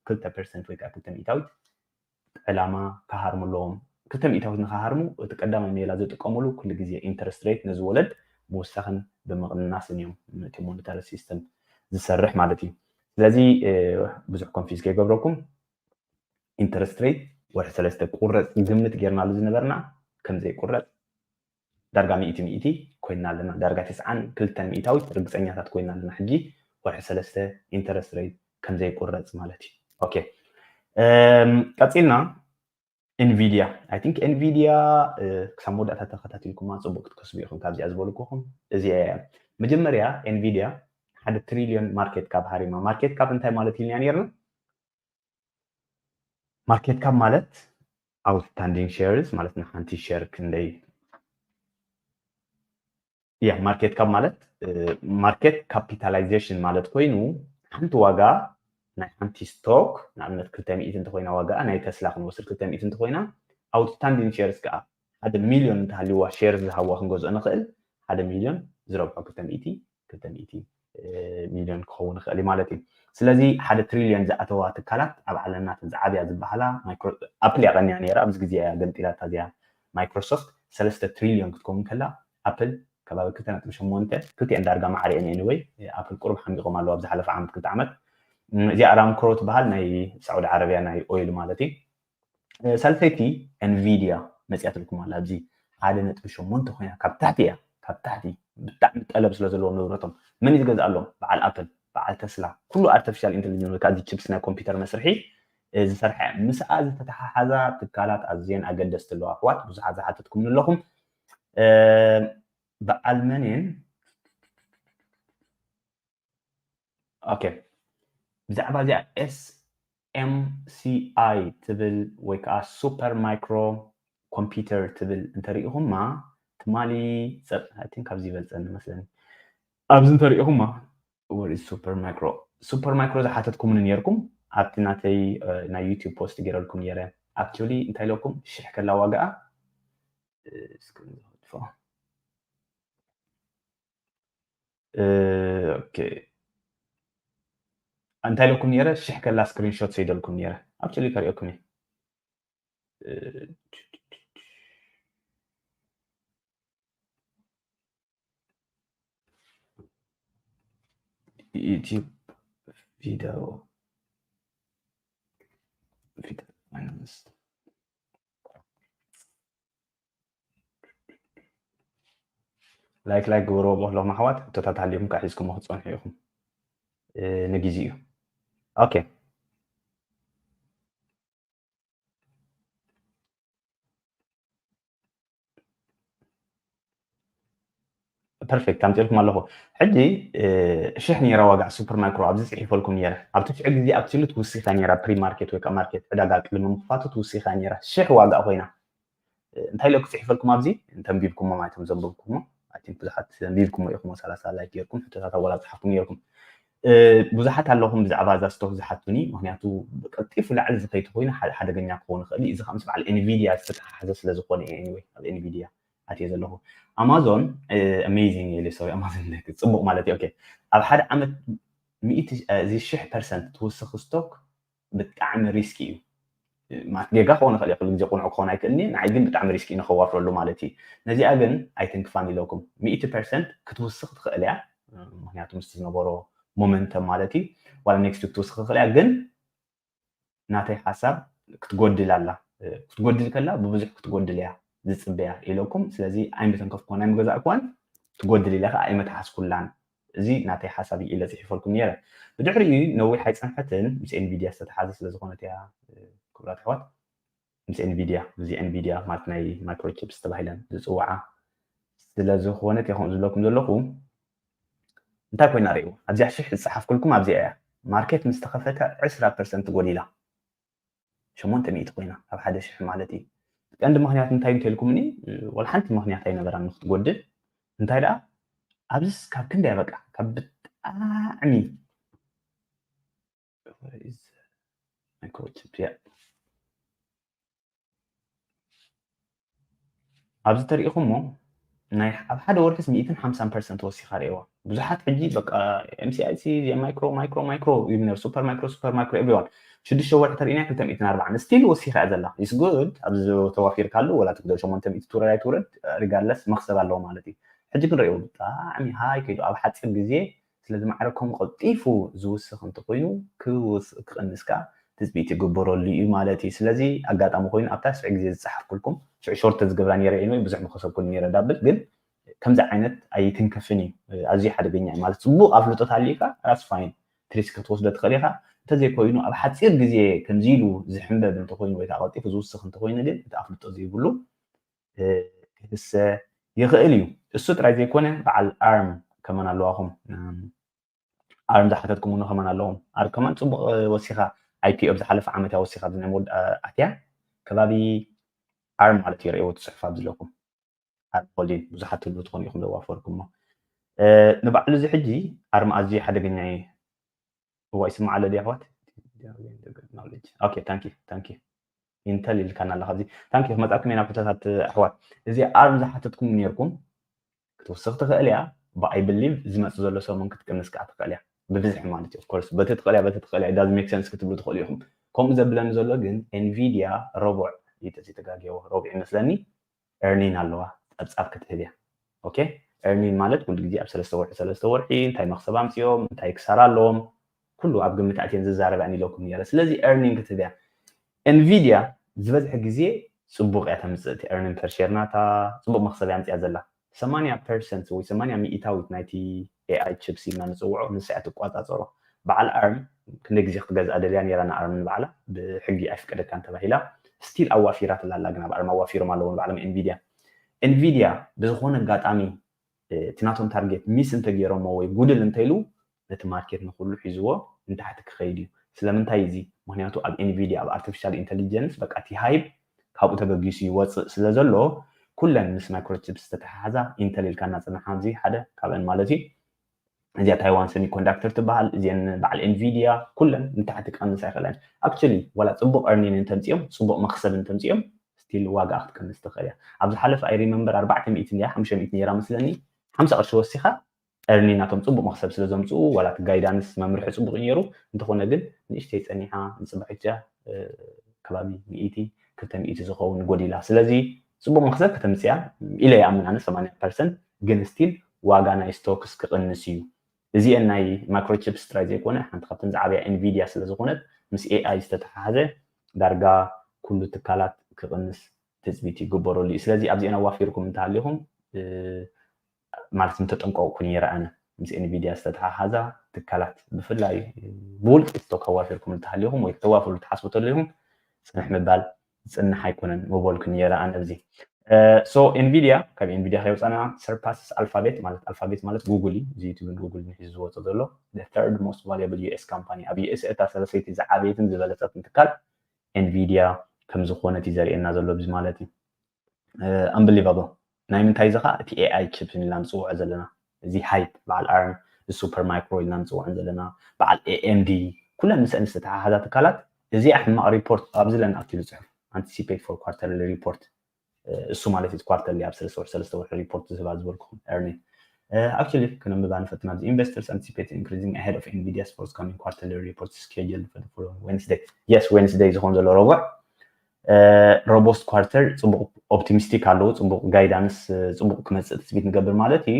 ክልተ ፐርሰንት ወይ ከዓ ክልተ ሚእታዊት ዕላማ ክሃርሙ ኣለዎም ክልተ ሚእታዊት ንክሃርሙ እቲ ቀዳማይ ሜላ ዝጥቀምሉ ኩሉ ግዜ ኢንተረስት ሬት ነዚ ወለድ ምውሳኽን ብምቕናስን እዮም እቲ ሞኒታሪ ሲስተም ዝሰርሕ ማለት እዩ ስለዚ ብዙሕ ኮንፊዝ ከይገብረኩም ኢንተረስት ሬት ወርሒ ሰለስተ ክቁረፅ ግምት ጌርናሉ ዝነበርና ከምዘይቁረፅ ዳርጋ ሚእቲ ሚእቲ ኮይና ኣለና። ዳርጋ ተስዓን ክልተን ሚእታዊት ርግፀኛታት ኮይና ኣለና። ሕጂ ወርሒ ሰለስተ interest rate ከም ዘይቁረፅ ማለት እዩ። ኦኬ፣ ቀፂልና Nvidia። I think Nvidia ክሳብ መወዳእታ ተኸታቲልኩማ ፅቡቅ ክትከስቡ ኢኹም። ካብዚኣ ዝበልኩኹም እዚኣ እያ። መጀመርያ Nvidia ሓደ ትሪሊዮን market cap ሃሪማ። Market cap እንታይ ማለት ኢልና ነርና? Market cap ማለት outstanding shares ማለት ንሓንቲ share ክንደይ ያ market cap ማለት market capitalization ማለት ኮይኑ ሓንቲ ዋጋ ናይ ሓንቲ stock ንኣብነት ክልተ ሚእቲ እንተኮይና ዋጋ ናይ ተስላ ክንወስድ ክልተ ሚእቲ እንተኮይና outstanding shares ከዓ ሓደ ሚልዮን እንተሃልይዋ share ዝሃዋ ክንገዝኦ ንኽእል ሓደ ሚልዮን ዝረብሖ ክልተ ሚእቲ ክልተ ሚእቲ ሚልዮን ክኸውን ይኽእል እዩ ማለት እዩ። ስለዚ ሓደ ትሪልዮን ዝኣተዋ ትካላት ኣብ ዓለምና እተን ዝዓብያ ዝበሃላ ኣፕል እያ ቀንያ ነይራ ኣብዚ ግዜ እያ ገምጢላታ እዚኣ ማይክሮሶፍት ሰለስተ ትሪልዮን ክትከውን ከላ ኣፕል ከባቢ ክልተ ነጥቢ ሸሞንተ ክልቲኤን ዳርጋ ማዕሪኤን anyway ኣፕል ቁሩብ ሓሚቖም ኣለዉ ኣብ ዝሓለፈ ዓመት ክልተ ዓመት እዚኣ ኣራምኮ ትበሃል ናይ ሳዑዲ ዓረብያ ናይ ኦይል ማለት እዩ ሳልሰይቲ Nvidia መፅያትልኩም ኣላ ኣብዚ ሓደ ነጥቢ ሸሞንተ ኮይና ካብ ታሕቲ እያ ካብ ታሕቲ ብጣዕሚ ጠለብ ስለ ዘለዎ ንብረቶም መን እዩ ዝገዝኣሎም በዓል ኣፕል በዓል ተስላ ኩሉ artificial intelligence ወይ ከዓ እዚ chips ናይ ኮምፒውተር መስርሒ ዝሰርሐ ምስኣ ዝተተሓሓዛ ትካላት ኣዝየን ኣገደስቲ ኣለዋ ኣሕዋት ብዙሓት ዝሓተትኩም ኣለኹም በዓል መንን okay ብዛዕባ እዚኣ SMCI ትብል ወይ ከዓ super micro computer ትብል እንተሪኢኹማ ትማሊ I think ካብዚ ይበልፀኒ መስለኒ ኣብዚ እንተሪኢኹማ what is super micro super micro ዝሓተትኩምኒ ነርኩም ኣብቲ ናተይ ናይ YouTube post ገይረልኩም ነረ actually እንታይ ኢለኩም ሽሕ ከላ ዋጋኣ እንታይ ኢለኩም ነረ ሽሕ ከላ screenshot ሰይደልኩም ነረ actually ከሪኦኩም እየ YouTube video video finance like like ግበርዎ ኣለኹም ኣሕዋት ሕቶታት ሃልዮም ከዓ ሒዝኩም ክትፀንሑ ኢኹም ንግዜ እዩ okay perfect ኣምፅልኩም ኣለኹ ሕጂ ሽሕ ነራ ዋጋ super micro ኣብዚ ፅሒፈልኩም ነረ ኣብቲ ሽዑ ግዜ ኣብትሉ ትውሲኻ ነራ pre market ወይ ከዓ market ዕዳጋ ቅድሚ ምክፋቱ ትውሲኻ ነራ ሽሕ ዋጋ ኮይና እንታይ ኢለ ክፅሒፈልኩም ኣብዚ እንተንቢብኩሞ ማለት እዮም ዘንብብኩሞ ብዙሓት ዘንቢብኩሞ ኢኹም ሰላሳ like ጌርኩም ሕቶታት ኣወላ ዝሓፍኩም ጌርኩም ብዙሓት ኣለኹም ብዛዕባ እዛ stock ዝሓቱኒ ምክንያቱ ቀልጢፉ ላዕሊ ዝኸይድ ኮይኑ ሓደገኛ ክኸውን ይኽእል እዚ ከዓ ምስ በዓል Nvidia ዝተተሓሓዘ ስለ ዝኾነ እየ anyway ኣብ Nvidia ኣትየ ዘለኹ Amazon amazing ኢለ sorry Amazon ጽቡቕ ማለት እዩ okay ኣብ ሓደ ዓመት ሚእቲ እዚ ሽሕ percent ትውስኽ stock ብጣዕሚ risk እዩ ማለት ጌጋ ክኾን ይኽእል እዩ ኩሉ ግዜ ቁኑዕ ክኾን ኣይክእልን እዩ ንዓይ ግን ብጣዕሚ risk እዩ ንኸዋፍረሉ ማለት እዩ ነዚኣ ግን ኣይትንክፋን ኢለኩም ሚእቲ percent ክትውስኽ ትኽእል እያ ምክንያቱ ምስቲ ዝነበሮ momentum ማለት እዩ ዋላ next week ትውስኽ ትኽእል እያ ግን ናተይ ሓሳብ ክትጎድል ኣላ ክትጎድል ከላ ብብዙሕ ክትጎድል እያ ዝፅበያ ኢለኩም ስለዚ ኣይምተንከፍኩዋን ኣይምገዛእኩዋን ትጎድል ኢለ ከዓ ኣይመትሓዝኩላን እዚ ናተይ ሓሳብ ኢለ ፅሒፈልኩም ነይረ ብድሕሪኡ ነዊሕ ኣይፀንሐትን ምስ Nvidia ዝተተሓዘ ስለ ዝኾነት እያ ክቡራት ኣሕዋት ምስ Nvidia እዚ Nvidia ማለት ናይ microchips ተባሂለን ዝፅዋዓ ስለ ዝኾነት እየ ከምኡ ዝብለኩም ዘለኹ እንታይ ኮይና ርእይዎ ኣብዚኣ ሽሕ ዝፀሓፍኩልኩም ኣብዚኣ እያ market ምስ ተኸፈተ ዕስራ percent ጎዲላ ሸሞንተ ሚእቲ ኮይና ካብ ሓደ ሽሕ ማለት እዩ ቀንዲ ምክንያት እንታይ እንተልኩምኒ ወላ ሓንቲ ምክንያት ኣይነበራን ንክትጎድል እንታይ ደኣ ኣብዚስ ካብ ክንደይ በቃ ካብ ብጣዕሚ microchip እያ ኣብዚ ተሪኢኹሞ ናይ ኣብ ሓደ ወርሒስ ሚእትን ሓምሳን percent ወሲኻ ርእዋ ብዙሓት ሕጂ በቃ MCIC micro micro micro ይብሉ super micro super micro everyone ሽዱሽተ ወርሒ ተሪእና ክልተ ሚእትን ኣርባዓን still ወሲኻ እያ ዘላ is good ኣብዚ ተዋፊርካሉ ወላ ትግደ ሸሞንተ ሚእቲ ትውረድ ኣይትውረድ regardless መኽሰብ ኣለዎ ማለት እዩ ሕጂ ክንሪኦ ብጣዕሚ ሃይ ከይዱ ኣብ ሓፂር ግዜ ስለዚ ማዕረ ከምኡ ቀልጢፉ ዝውስኽ እንተኮይኑ ክውስኽ ክቕንስ ከዓ ትፅቢት ይግበረሉ እዩ ማለት እዩ። ስለዚ ኣጋጣሚ ኮይኑ ኣብታ ስዕ ግዜ ዝፀሓፍኩልኩም ስዕ ሾርት ዝገብራ ነረ ወይ ብዙሕ መኸሰብኩል ነረ ዳብል ግን ከምዚ ዓይነት ኣይትንከፍን እዩ። ኣዝዩ ሓደገኛ እዩ ማለት ፅቡቅ ኣፍልጦ ታሊካ ራስ ፋይን ትሪስክ ክትወስዶ ትኽእል ኢኻ። እንተዘይኮይኑ ኣብ ሓፂር ግዜ ከምዚ ኢሉ ዝሕንበብ እንተኮይኑ ወይ ከዓ ቀልጢፉ ዝውስኽ እንተኮይኑ ግን እቲ ኣፍልጦ ዘይብሉ ክህሰ ይኽእል እዩ። እሱ ጥራይ ዘይኮነ በዓል ኣርም ከመን ኣለዋኹም ኣርም ዝሓተትኩም እውን ከመን ኣለዎም ኣር ከማን ፅቡቅ ወሲኻ ኣይፒ ኣብ ዝሓለፈ ዓመት ወሲኻ ኣብዚ ናይ መወዳእታ ኣትያ ከባቢ ኣርም ማለት እዩ ርእዎ ትፅሕፍ ኣብ ዝለኩም ኣርም ሆልዲን ብዙሓት ትብሉ ትኾኑ ኢኹም ዘዋፈርኩሞ ንባዕሉ እዚ ሕጂ ኣርም ኣዝዩ ሓደገኛ እዩ እዋ ይስማዕ ኣሎ ድያ ኣሕዋት ታንኪ ታንኪ ኢንተል ኢልካና ኣለካ እዚ ታንኪ ክመፃኩም ኢና ኩታታት ኣሕዋት እዚ ኣርም ዝሓተትኩም ነርኩም ክትወስኽ ትኽእል እያ ብኣይ ብሊቭ ዝመፅ ዘሎ ሰሙን ክትቅንስ ከዓ ትኽእል እያ ብብዝሒ ማለት እዩ ኮርስ በቲ ትኽእል እያ በቲ ትኽእል እያ ዳዝ ሜክ ሰንስ ክትብሉ ትኽእሉ ኢኹም ከምኡ ዘብለኒ ዘሎ ግን ኤንቪድያ ረቡዕ ይተጋግየዎ ረቡዕ ይመስለኒ ኤርኒን ኣለዋ ፀብፃብ ክትህብ እያ ኦኬ ኤርኒን ማለት ኩሉ ግዜ ኣብ ሰለስተ ወርሒ ሰለስተ ወርሒ እንታይ መክሰብ ኣምፅኦም እንታይ ክሳራ ኣለዎም ኩሉ ኣብ ግምት ኣትየን ዝዛረብ እያን ኢለኩም ነረ ስለዚ ኤርኒን ክትህብ እያ ኤንቪድያ ዝበዝሐ ግዜ ፅቡቅ እያ ተምፅእ እቲ ኤርኒን ፐር ሼር ናታ ፅቡቅ መክሰብ እያ ኣምፅያ ዘላ ሰማንያ ፐርሰንት ወይ ሰማንያ ሚእታዊት ናይቲ ኤኣይ ቺፕስ ኢልና ንፅውዖ ንሳ እያ ትቋፃፀሮ በዓል ኣርም ክንደይ ግዜ ክገዝኣ ደልያ ነራ ንኣርም ንባዕላ ብሕጊ ኣይፍቀደካን ተባሂላ ስቲል ኣዋፊራትላ ኣላ ግን ኣብ ኣርም ኣዋፊሮም ኣለዎ ንባዕሎም ኤንቪድያ ኤንቪድያ ብዝኾነ ኣጋጣሚ እቲ ናቶም ታርጌት ሚስ እንተገይሮሞ ወይ ጉድል እንተኢሉ ነቲ ማርኬት ንኩሉ ሒዝዎ ንታሕቲ ክኸይድ እዩ ስለምንታይ እዚ ምክንያቱ ኣብ ኤንቪድያ ኣብ ኣርቲፊሻል ኢንቴሊጀንስ በቃ እቲ ሃይፕ ካብኡ ተበጊሱ ይወፅእ ስለ ዘሎ ኩለን ምስ ማይክሮቺፕስ ዝተተሓሓዛ ኢንተል ኢልካ እናፅናሓ ኣብዚ ሓደ ካብአን ማለት እዩ እዚኣ ታይዋን ሰሚኮንዳክተር ትበሃል እዚአን በዓል ኤንቪድያ ኩለን ንታሕቲ ክቐንሳ ይኽእለን ኣክቹሊ ዋላ ፅቡቅ ኤርኒን እንተምፅኦም ፅቡቅ መክሰብ እንተምፅኦም ስቲል ዋጋ ክትቀንስ ትኽእል እያ ኣብ ዝሓለፈ ኣይ ሪመምበር ኣርባዕተ ሚእቲ እንድያ ሓሙሽተ ሚእቲ ነይራ መስለኒ ሓምሳ ቅርሺ ወሲኻ ኤርኒ ናቶም ፅቡቅ መክሰብ ስለ ዘምፅኡ ዋላ እቲ ጋይዳንስ መምርሒ ፅቡቅ እዩ ነይሩ እንተኾነ ግን ንእሽተይ ፀኒሓ ንፅባሒት እያ ከባቢ ሚእቲ ክልተ ሚእቲ ዝኸውን ጎዲላ ስለዚ ፅቡቅ መክሰብ ከተምፅያ ኢለ ይኣምን ኣነ ሰማንያ ፐርሰንት ግን ስቲል ዋጋ ናይ ስቶክስ ክቕንስ እዩ እዚአን ናይ ማይክሮቺፕስ ጥራይ ዘይኮነ ሓንቲ ካብተን ዝዓበያ ኤንቪድያ ስለ ዝኾነት ምስ ኤኣይ ዝተተሓሓዘ ዳርጋ ኩሉ ትካላት ክቕንስ ትፅቢት ይግበረሉ እዩ ስለዚ ኣብዚአን ኣዋፊርኩም እንተሃሊኹም ማለት ምተጠንቀቕኩ ነይረ ኣነ ምስ ኤንቪድያ ዝተተሓሓዛ ትካላት ብፍላይ ብውልቂ ስቶክ ኣዋፊርኩም እንተሃሊኹም ወይ ክተዋፍሩ ትሓስቡ ተለኹም ፅንሕ ምባል ዝፅንሕ ኣይኮነን ምበልኩ ነይረ ኣነ ኣብዚ so ኤንቪድያ ካብ ኤንቪድያ ከይወፃና surpasses ኣልፋቤት ማለት ኣልፋቤት ማለት ጉግል እዩ እዚ ዩቱብን ጉግል ንሒዙ ዝወፀ ዘሎ third most valuable US company ኣብ ዩኤስ እታ ሰለሰይቲ ዝዓበየትን ዝበለፀትን ትካል ኤንቪድያ ከም ዝኾነት እዩ ዘርእየና ዘሎ ብዚ ማለት እዩ unbelievable ናይ ምንታይ እዚ ከዓ እቲ ኤኣይ ቺፕ ኢልና ንፅውዖ ዘለና እዚ ሃይፕ በዓል ኣርም ሱፐር ማይክሮ ኢልና ንፅውዖን ዘለና በዓል ኤኤምዲ ኩለን ምስአን ዝተተሓሓዛ ትካላት እዚኣ ሕማቕ ሪፖርት ኣብዚ ለን ኣብቲ ዝፅሑፍ anticipate for quarterly report እሱ ማለት እዩ quarterly ኣብ ሰለስተ ወርሒ ሰለስተ ወርሒ ሪፖርት ዝህባ ዝበልኩኹም ኤርኒ actually ክነንብባ ንፈትን ኣብዚ investors anticipate increasing ahead of Nvidia's forthcoming quarterly report scheduled for the following Wednesday yes Wednesday ዝኾን ዘሎ ረቡዕ robust quarter ፅቡቅ ኦፕቲሚስቲክ ኣለዉ ፅቡቅ ጋይዳንስ ፅቡቅ ክመፅእ ትፅቢት ንገብር ማለት እዩ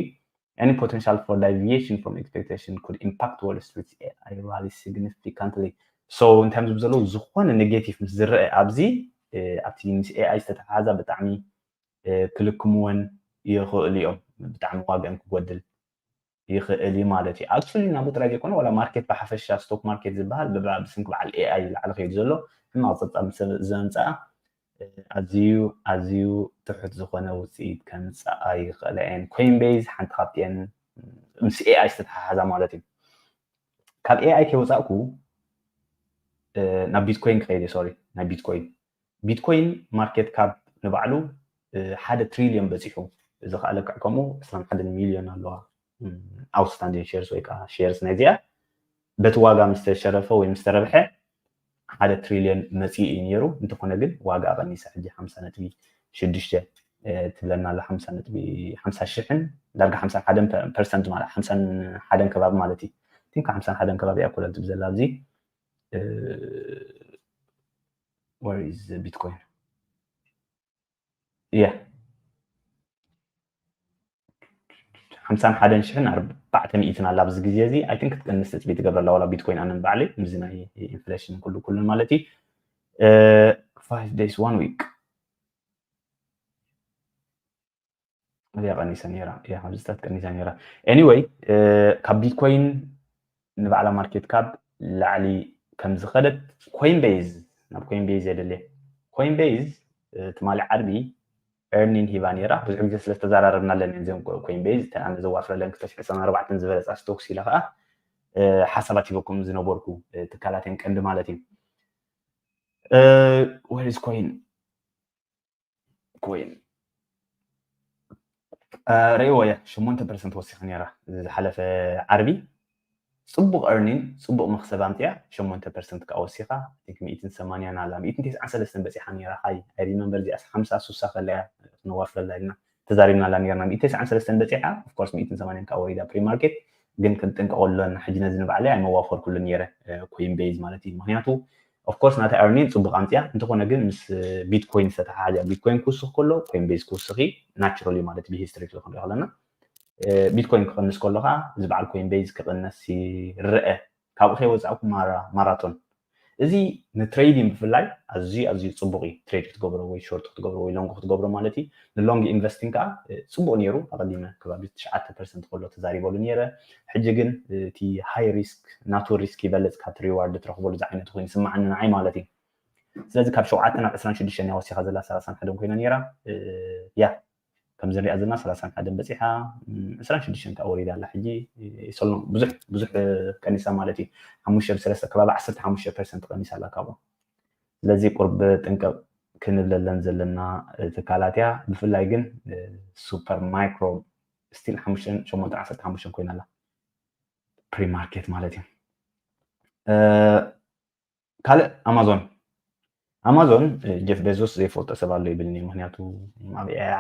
any potential for deviation from expectation could impact Wall Street's AI rally significantly so እንታይ ዝብ ዘለዉ ዝኾነ ኔጌቲቭ ምስ ዝረአ ኣብዚ ኣብቲ ምስ ኤኣይ ዝተተሓሓዛ ብጣዕሚ ክልክምወን ይኽእሉ እዮም ብጣዕሚ ዋግአን ክጎድል ይኽእል እዩ ማለት እዩ actually ናቡ ጥራይ ዘይኮነ ዋላ ማርኬት ብሓፈሻ ስቶክ ማርኬት ዝበሃል ብብስንኪ በዓል ኤኣይ ዝለዓለ ከይዱ ዘሎ ሕማቕ ፀብፃብ ዘምፅኣ ኣዝዩ ኣዝዩ ትሑት ዝኾነ ውፅኢት ከምፅኣ ይኽእላ እየን ኮይን ቤዝ ሓንቲ ካብቲአን ምስ ኤኣይ ዝተተሓሓዛ ማለት እዩ ካብ ኤኣይ ከይወፃእኩ ናብ ቢትኮይን ክኸይድ ሶሪ ናይ ቢትኮይን ቢትኮይን ማርኬት ካፕ ንባዕሉ ሓደ ትሪልዮን በፂሑ እዚ ከዓ ልክዕ ከምኡ ዕስራን ሓደን ሚልዮን ኣለዋ ኣውትስታንዲንግ ሸርስ ወይ ከዓ ሸርስ ናይዚኣ በቲ ዋጋ ምስተሸረፈ ወይ ምስተረብሐ ሓደ ትሪልዮን መፂኡ እዩ ነይሩ እንተኾነ ግን ዋጋ ቀኒሳ ሕጂ ሓምሳ ነጥቢ ሽዱሽተ ትብለና ኣላ ሓምሳ ነጥቢ ሓምሳ ሽሕን ዳርጋ ሓምሳ ሓደን ፐርሰንት ማለት ሓምሳ ሓደን ከባቢ ማለት እዩ ቲንክ ሓምሳ ሓደን ከባቢ እያ ኮለል ትብል ዘላ ኣብዚ where is Bitcoin yeah ሓምሳን ሓደን ሽሕን ኣርባዕተ ሚእትን ኣላ ኣብዚ ግዜ እዚ። I think ክትቀንስ ትፅቢት ትገብር ኣላ ዋላ ቢትኮይን ኣነ ንባዕለይ፣ ምስዚ ናይ ኢንፍሌሽን ኩሉ ኩሉን ማለት እዩ። Five days, one week እያ ቀኒሳ ነይራ። እያ፣ ኣብዚታት ቀኒሳ ነይራ። Anyway፣ ካብ ቢትኮይን ንባዕላ ማርኬት ካፕ ላዕሊ ከም ዝኸደት ኮይንቤዝ፣ ናብ ኮይንቤዝ የደልየ። ኮይንቤዝ ትማሊ ዓርቢ ኤርኒን ሂባ ነይራ። ብዙሕ ግዜ ስለ ዝተዘራረብናለን እየን እዚኦም ኮይንቤዝ፣ እተን ኣነ ዘዋፍረለን ክልተ ሽሕን ዕስራን ኣርባዕተን ዝበለፃ ስቶክስ ኢለ ከዓ ሓሳባት ሂበኩም ዝነበርኩ ትካላት እየን ቀንዲ ማለት እዩ። Where is ኮይን? ኮይን ርእይዎ እያ፣ ሸሞንተ ፐርሰንት ወሲኻ ነይራ ዝሓለፈ ዓርቢ። ፅቡቕ ኤርኒን ፅቡቕ መኽሰብ ኣምፅያ፣ ሸሞንተ ፐርሰንት ከዓ ወሲኻ። ሚእትን ሰማንያን ኣላ፣ ሚእትን ተስዓን ሰለስተን በፂሓ ነይራ። ሃይ፣ I remember እዚኣ ሓምሳ ሱሳ ከላ እያ ክነዋፍረላ ኢልና ተዛሪብናላ ነይርና። ሚእትን ተስዓን ሰለስተን በፂሓ፣ of course ሚእትን ሰማንያን ከዓ ወሪዳ ፕሪ ማርኬት። ግን ክንጥንቀቐሉ ኣለና። ሕጂ ነዚ ንባዕለይ ኣይመዋፈርኩሉ ነይረ ኮይን ቤዝ ማለት እዩ። ምክንያቱ of course ናታ ኤርኒን ፅቡቕ ኣምፅያ፣ እንተኾነ ግን ምስ ቢትኮይን ዝተተሓሓዘ እያ። ቢትኮይን ክውስኽ ከሎ ኮይን ቤዝ ክውስኽ እዩ ናቹራሊ ማለት ብሂስትሪ ክንሪኦ ከለና። ቢትኮይን ክቕንስ ከሎ ከዓ እዚ በዓል ኮይን ቤዝ ክቕነስ ይረአ። ካብኡ ከይወፃእኩ ማራ ማራቶን። እዚ ንትሬዲንግ ብፍላይ ኣዝዩ ኣዝዩ ፅቡቕ እዩ። ትሬድ ክትገብሮ ወይ ሾርት ክትገብሮ ወይ ሎንግ ክትገብሮ ማለት እዩ። ንሎንግ ኢንቨስቲንግ ከዓ ፅቡቕ ነይሩ። ኣቐዲመ ከባቢ ትሽዓተ ፐርሰንት ከሎ ተዛሪበሉ ነይረ። ሕጂ ግን እቲ ሃይ ሪስክ ናቱ ሪስክ ይበልፅ ካብቲ ሪዋርድ ትረኽበሉ ዝዓይነቱ ኮይኑ ይስምዓኒ ንዓይ ማለት እዩ። ስለዚ ካብ ሸውዓተ ናብ ዕስራን ሽዱሽተን እያ ወሲኻ ዘላ፣ ሰላሳን ሓደን ኮይና ነይራ። ያ ከምዚ ንሪኣ ዘለና ሰላሳን ሓደን በፂሓ፣ ዕስራን ሽዱሽተን ከዓ ወሪዳ ኣላ። ሕጂ ሰሎ ብዙሕ ብዙሕ ቀኒሳ ማለት እዩ። ሓሙሽተ ብሰለስተ ከባቢ ዓሰርተ ሓሙሽተ ፐርሰንት ቀኒሳ ኣላ ካብኡ። ስለዚ ቁርብ ጥንቀቕ ክንብለለን ዘለና ትካላት እያ። ብፍላይ ግን ሱፐር ማይክሮ ስቲል ሓሙሽተን ሸሞንተን ዓሰርተ ሓሙሽተን ኮይና ኣላ፣ ፕሪ ማርኬት ማለት እዩ። ካልእ ኣማዞን። ኣማዞን ጀፍ ቤዞስ ዘይፈልጦ ሰብ ኣሎ ይብልኒ፣ ምክንያቱ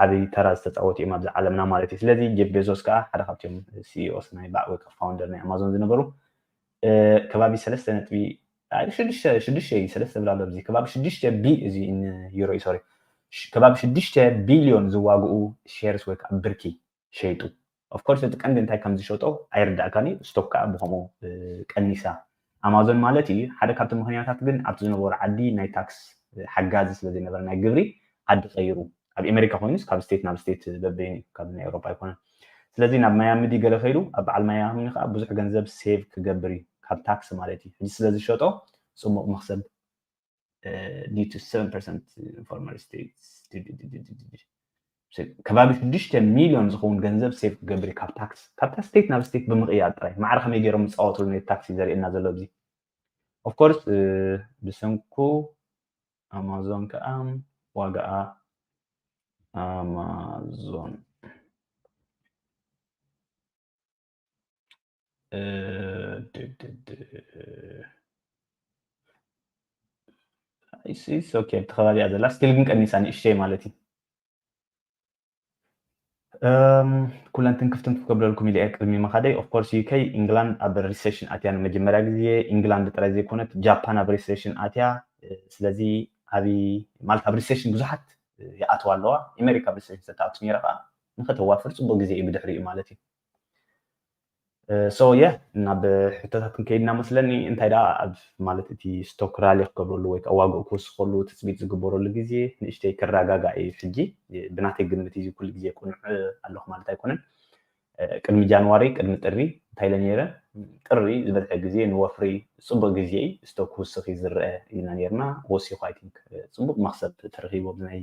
ዓብይ ተራ ዝተፃወቱ እዮም ኣብዚ ዓለምና ማለት እዩ። ስለዚ ጀፍ ቤዞስ ከዓ ሓደ ካብቶም ሲኢኦስ ናይ ባዕ ወይ ከዓ ፋውንደር ናይ ኣማዞን ዝነበሩ ከባቢ ሰለስተ ነጥቢ ሽዱሽተ ሽዱሽተ እዩ ሰለስተ ብላ ኣሎ ኣብዚ ከባቢ ሽዱሽተ ቢ እዚ ዩሮ እዩ ሶሪ ከባቢ ሽዱሽተ ቢልዮን ዝዋግኡ ሼርስ ወይ ከዓ ብርኪ ሸይጡ። Of course እቲ ቀንዲ እንታይ ከም ዝሸጦ ኣይርዳእካን እዩ። ስቶክ ከዓ ብከምኡ ቀኒሳ ኣማዞን ማለት እዩ። ሓደ ካብቲ ምክንያታት ግን ኣብቲ ዝነበሩ ዓዲ ናይ ታክስ ሓጋዚ ስለ ዘይነበረ ናይ ግብሪ ዓዲ ቀይሩ ኣብ ኣሜሪካ ኮይኑስ ካብ ስቴት ናብ ስቴት በበይኑ እዩ፣ ካብ ናይ ኤውሮፓ ኣይኮነን። ስለዚ ናብ ማያሚ ድዩ ገለ ከይዱ ኣብ በዓል ማያሚ ከዓ ብዙሕ ገንዘብ ሴቭ ክገብር እዩ ካብ ታክስ ማለት እዩ። ሕጂ ስለ ዝሸጦ ፅቡቕ መክሰብ due to seven percent former states ከባቢ ሽዱሽተ ሚልዮን ዝኸውን ገንዘብ ሴቭ ክገብር እዩ ካብ ታክስ ካብታ ስቴት ናብ ስቴት ብምቕያር ጥራይ። ማዕረ ከመይ ገይሮም ዝፃወትሉ ነቲ ታክስ እዩ ዘርእየና ዘሎ ኣብዚ። Of course ብሰንኩ ኣማዞን ከዓ ዋጋኣ ኣማዞን ኦኬ ኣብቲ ከባቢኣ ዘላ ስቲል ግን ቀኒሳ ንእሽተይ ማለት እዩ። ኩለን ትንክፍ ትንክፍ ከብለልኩም ኢለ እየ ቅድሚ ምኻደይ። Of course UK ኢንግላንድ ኣብ ሪሴሽን ኣትያ ንመጀመርያ ግዜ፣ ኢንግላንድ ጥራይ ዘይኮነት ጃፓን ኣብ ሪሴሽን ኣትያ። ስለዚ ዓብዪ ማለት ኣብ ሪሴሽን ብዙሓት ይኣትዋ ኣለዋ። ኣሜሪካ ኣብ ሪሴሽን ዝተኣቱ ነይራ ከዓ ንኸተዋፍር ፅቡቅ ግዜ እዩ ብድሕሪኡ ማለት እዩ። So yeah ናብ ሕቶታት ክንከይድና መስለኒ። እንታይ ደኣ ኣብ ማለት እቲ ስቶክ ራሊ ክገብረሉ ወይ ከዓ ዋግኡ ክውስኸሉ ትፅቢት ዝግበረሉ ግዜ ንእሽተይ ክረጋጋእ እዩ። ሕጂ ብናተይ ግምት እዚ ኩሉ ግዜ ቅኑዕ ኣለኹ ማለት ኣይኮነን። ቅድሚ ጃንዋሪ ቅድሚ ጥሪ እንታይ ኢለ ነይረ? ጥሪ ዝበዝሐ ግዜ ንወፍሪ ፅቡቅ ግዜ እዩ፣ ስቶክ ክውስኽ እዩ ዝረአ ኢልና ነይርና። ወሲኹ I think ፅቡቅ መክሰብ ተረኺቡ ኣብዚ ናይ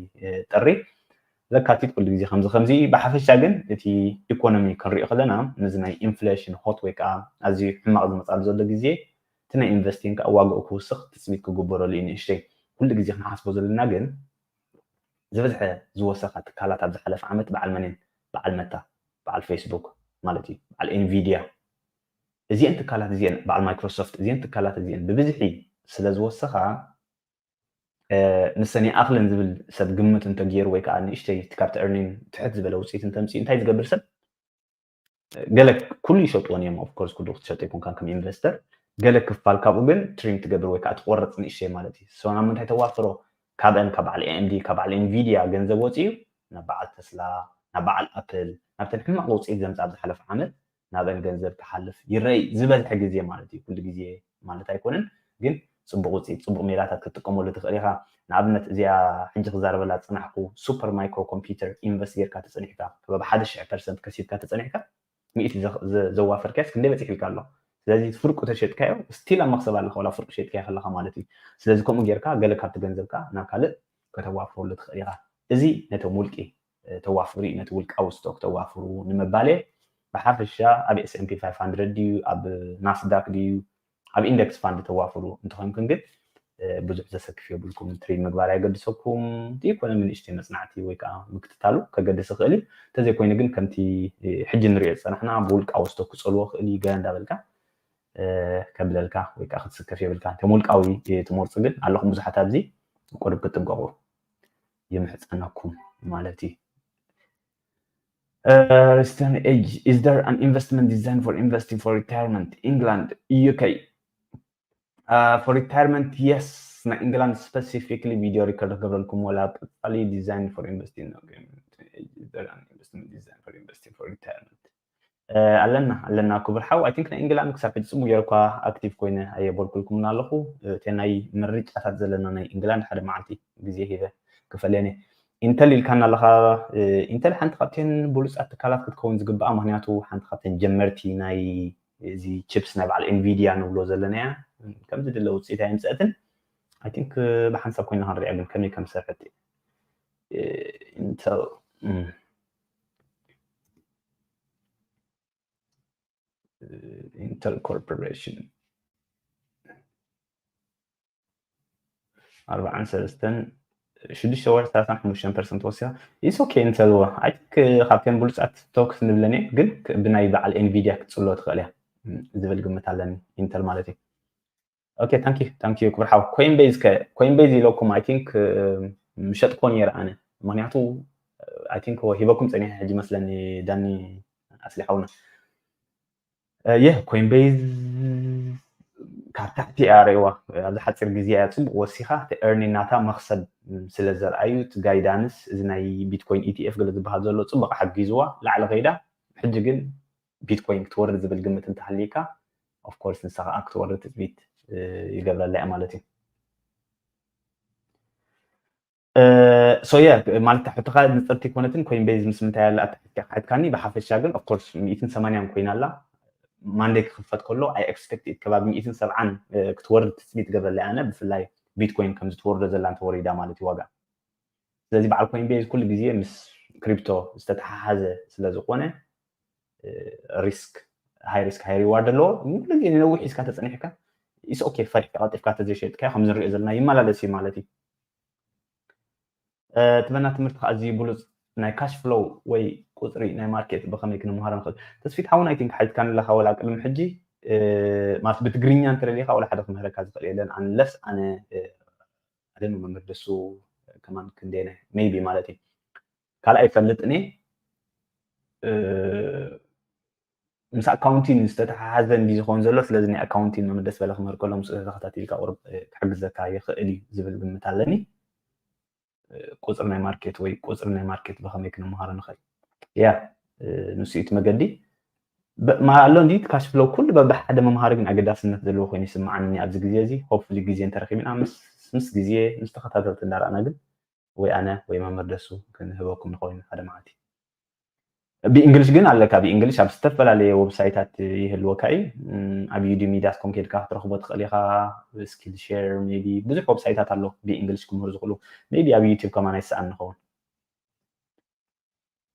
ጥሪ። ለካቲት ኩሉ ግዜ ከምዚ ከምዚ እዩ። ብሓፈሻ ግን እቲ ኢኮኖሚ ክንሪኦ ከለና ነዚ ናይ ኢንፍሌሽን ሆት ወይ ከዓ ኣዝዩ ሕማቕ ዝመፃሉ ዘሎ ግዜ እቲ ናይ ኢንቨስቲንግ ከዓ ዋግኡ ክውስኽ ትፅቢት ክግበረሉ እዩ ንእሽተይ። ኩሉ ግዜ ክንሓስቦ ዘለና ግን ዝበዝሐ ዝወሰኻ ትካላት ኣብ ዝሓለፈ ዓመት በዓል መን እየን? በዓል መታ፣ በዓል ፌስቡክ ማለት እዩ፣ በዓል ኤንቪድያ። እዚአን ትካላት እዚአን በዓል ማይክሮሶፍት እዚአን ትካላት እዚአን ብብዝሒ ስለ ዝወሰኻ ንሰን ይኣኽለን ዝብል ሰብ ግምት እንተገይሩ ወይ ከዓ ንእሽተይ ካብቲ ኤርኒን ትሕት ዝበለ ውፅኢት እንተምፅኡ እንታይ ዝገብር ሰብ ገለ ኩሉ ይሸጥዎን እዮም። Of course ኩሉ ክትሸጦ ይኮንካ ከም ኢንቨስተር ገለ ክፋል ካብኡ ግን ትሪም ትገብር ወይ ከዓ ትቆርፅ ንእሽተይ ማለት እዩ። So ናብ ምንታይ ተዋፍሮ? ካብአን ካብ በዓል ኤ ኤም ዲ ካብ በዓል ኤንቪድያ ገንዘብ ወፂኡ ናብ በዓል ተስላ ናብ በዓል ኣፕል ኣብተን ሕማቕ ውፅኢት ዘምፃ ኣብ ዝሓለፈ ዓመት ናብአን ገንዘብ ክሓልፍ ይረይ ዝበዝሐ ግዜ ማለት እዩ። ኩሉ ግዜ ማለት ኣይኮነን፣ ግን ፅቡቅ ውፅኢት፣ ፅቡቅ ሜላታት ክትጥቀመሉ ትኽእል ኢኻ። ንኣብነት እዚኣ ሕጂ ክዛረበላ ዝፅናሕኩ ሱፐር ማይክሮ ኮምፒውተር ኢንቨስት ጌርካ ተፀኒሕካ፣ ክበብ ሓደ ሽሕ ፐርሰንት ከሲብካ ተፀኒሕካ፣ ሚእቲ ዘዋፈርካስ ክንደይ በፂሕ ኢልካ ኣሎ። ስለዚ ፍርቁ ተሸጥካዮ ስቲል ኣብ መክሰብ ኣለካ፣ ወላ ፍርቁ ሸጥካዮ ከለካ ማለት እዩ። ስለዚ ከምኡ ጌርካ ገለ ካብቲ ገንዘብካ ናብ ካልእ ከተዋፍረሉ ትኽእል ኢኻ። እዚ ነቶም ውልቂ ተዋፍሩ እዩ፣ ነቲ ውልቃዊ ስቶክ ተዋፍሩ ንምባል እየ። ብሓፈሻ ኣብ S&P five hundred ድዩ ኣብ ናስዳክ ድዩ ኣብ ኢንደክስ ፋንድ ተዋፍሩ እንተኾንኩም ግን ብዙሕ ዘሰክፍ የብልኩም። ትሬድ ምግባር ኣይገድሰኩም። ዘይኮነ ንእሽተይ መፅናዕቲ ወይ ከዓ ምክትታሉ ከገድስ ይኽእል እዩ። እንተዘይኮይኑ ግን ከምቲ ሕጂ ንሪኦ ዝፀናሕና ብውልቃዊ ስቶክ ክፀልዎ ይኽእል እዩ ገለ እንዳበልካ ከብለልካ ወይ ከዓ ክትስከፍ የብልካ። ከም ውልቃዊ ትመርፁ ግን ኣለኹም ብዙሓት ኣብዚ ቁሩብ ክትጥንቀቑ ይምሕፀነኩም ማለት እዩ። Stone Age, is there an investment designed for investing for retirement? England, U K. For retirement, yes. ናይ ኢንግላንድ ስፐሲፊክሊ ቪድዮ ሪከርድ ክገብረልኩም ወላ ቀፃሊ design for investing investment design for investing for retirement ኣለና ኣለና ክቡር ሓው። I think ናይ ኢንግላንድ ክሳብ ሕጂ ፅቡቅ ገይረ እኳ ኣክቲቭ ኮይነ ኣየበልኩልኩምን ኣለኹ። እቲ ናይ ምርጫታት ዘለና ናይ ኢንግላንድ ሓደ መዓልቲ ግዜ ሂበ ክፈልየን እየ። ኢንተል ኢልካና ኣለኻ። ኢንተል ሓንቲ ካብተን ብሉፃት ትካላት ክትከውን ዝግብኣ፣ ምክንያቱ ሓንቲ ካብተን ጀመርቲ ናይ እዚ ቺፕስ ናይ በዓል ኤንቪድያ ንብሎ ዘለና እያ። ከምዚ ድለ ውፅኢት ኣየምፀአትን። I think ብሓንሳብ ኮይና ክንሪኣ ግን ከመይ ከም ዝሰርሐት ኢንተል ኢንተል ኮርፖሬሽን ኣርባዓን ሰለስተን ሽዱሽተ ወርሒ ሰላሳን ሓሙሽተን ፐርሰንት ወሲኻ። It's okay ኢንተል ዋ I think ካብተን ብሉፃት ስቶክስ ንብለን እየ፣ ግን ብናይ በዓል ኤንቪድያ ክትፅሎ ትኽእል እያ ዝብል ግምት ኣለኒ ኢንተል ማለት እዩ። Okay thank you thank you ክብር ሓው። ኮይንቤዝ ከ ኮይንቤዝ ኢለኩም I think ምሸጥኮ ነይረ ኣነ፣ ምክንያቱ I think ሂበኩም ፀኒሐ ሕጂ መስለኒ ዳኒ ኣስሊ ሓውና። የ ኮይንቤዝ ካብ ታሕቲ እያ ርእዋ ኣብዚ ሓፂር ግዜ እያ ፅቡቅ ወሲኻ እቲ earning ናታ መክሰብ ስለ ዘርኣዩ እቲ guidance እዚ ናይ ቢትኮይን ኢቲኤፍ ገለ ዝበሃል ዘሎ ፅቡቅ ሓጊዝዋ ላዕሊ ከይዳ። ሕጂ ግን ቢትኮይን ክትወርድ ዝብል ግምት እንተሃልይካ of course ንሳ ከዓ ክትወርድ ትፅቢት ይገብረላ እያ ማለት እዩ። So yeah ማለት ሕቶኻ ንፅርቲ ኮነትን ኮይንቤዝ ምስ ምንታይ ኣላ ኣትሓትካ ሓትካኒ። ብሓፈሻ ግን of course ሚእትን ሰማንያን ኮይና ኣላ ማንደይ ክኽፈት ከሎ I expect it ከባቢ ሚእትን ሰብዓን ክትወርድ ትፅቢት ገብረላ ኣነ ብፍላይ ቢትኮይን ከም ዝትወርዶ ዘላ እንተወሪዳ ማለት እዩ ዋጋ። ስለዚ በዓል ኮይንቤዝ ኩሉ ግዜ ምስ ክሪፕቶ ዝተተሓሓዘ ስለ ዝኾነ risk high risk high reward ኣለዎ። ኩሉ ግዜ ንነዊሕ ሒዝካ ተፀኒሕካ it's okay ፈሪሕካ ቀልጢፍካ ተዘይሸጥካ ከም ንሪኦ ዘለና ይመላለስ እዩ ማለት እዩ። ትበና ትምህርቲ ከዓ ኣዝዩ ብሉፅ ናይ cash flow ወይ ቁፅሪ ናይ ማርኬት ብከመይ ክንመሃሮ ንኽእል። ተስፊት ሓውና I think ሓቲትካኒ ኣለካ ወላ ቅድሚ ሕጂ ማለት ብትግርኛ እንተደሊካ ወላ ሓደ ክምህረካ ዝኽእል የለን unless ኣነ ኣደን መምህር ደሱ ከማን ክንደየነ maybe ማለት እዩ ካልእ ኣይፈልጥን እየ። ምስ ኣካውንቲን ዝተተሓሓዘ እንዲ ዝኸውን ዘሎ ስለዚ ናይ ኣካውንቲን መምህር ደስ በለ ክምህር ከሎ ምስኡ ተተኸታቲልካ ቁርብ ክሕግዘካ ይኽእል እዩ ዝብል ግምት ኣለኒ። ቁፅሪ ናይ ማርኬት ወይ ቁፅሪ ናይ ማርኬት ብኸመይ ክንመሃሮ ንኽእል ያ ንሱ እቲ መገዲ ኣሎ እንዲ ካሽ ፍሎ ኩሉ በብሓደ መምሃሪ ግን ኣገዳስነት ዘለዎ ኮይኑ ይስምዓኒ ኣብዚ ግዜ እዚ። ሆፕፉሊ ግዜ እንተረኺብና ምስ ግዜ ምስ ተኸታተልቲ እንዳረኣና ግን ወይ ኣነ ወይ መምህር ደሱ ክንህበኩም ንኸውን ሓደ መዓልቲ። ብእንግሊሽ ግን ኣለካ። ብእንግሊሽ ኣብ ዝተፈላለየ ወብሳይታት ይህልወካ እዩ። ኣብ ዩዲሚ ዳት ኮም ከድካ ክትረኽቦ ትኽእል ኢኻ። ስኪል ሼር ሜቢ ብዙሕ ወብሳይታት ኣሎ ብእንግሊሽ ክምህሩ ዝኽእሉ። ሜቢ ኣብ ዩቲብ ከማን ኣይሰኣን ንኸውን።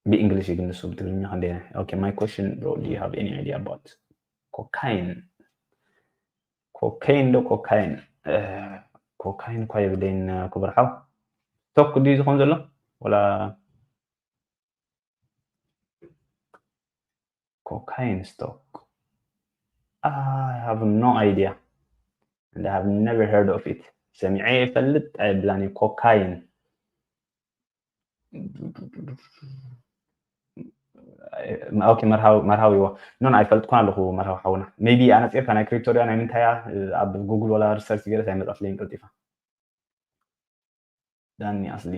ብእንግሊሽ እዩ ግን ንሱ ብትግርኛ ክንደይ ናይ okay my question bro do you have any idea about cocaine? Cocaine ዶ cocaine? Cocaine እኳ የብለይን ክቡር ሓው። ስቶክ ድዩ ዝኾን ዘሎ ወላ cocaine stock? I have no idea and I have never heard of it. ሰሚዐ ይፈልጥ ኣይብላን እዩ cocaine። Okay መርሃዊ መርሃዊ ዋ ኖን ኣይፈልጥኩን ኣለኹ መርሃዊ ሓውና። Maybe ኣነፂርካ ናይ ክሪፕቶ ድያ ናይ ምንታያ ኣብ ጉግል ወላ ሪሰርች ገይረስ ኣይመፃትለይን ቀልጢፋ። ዳኒ ኣስሊ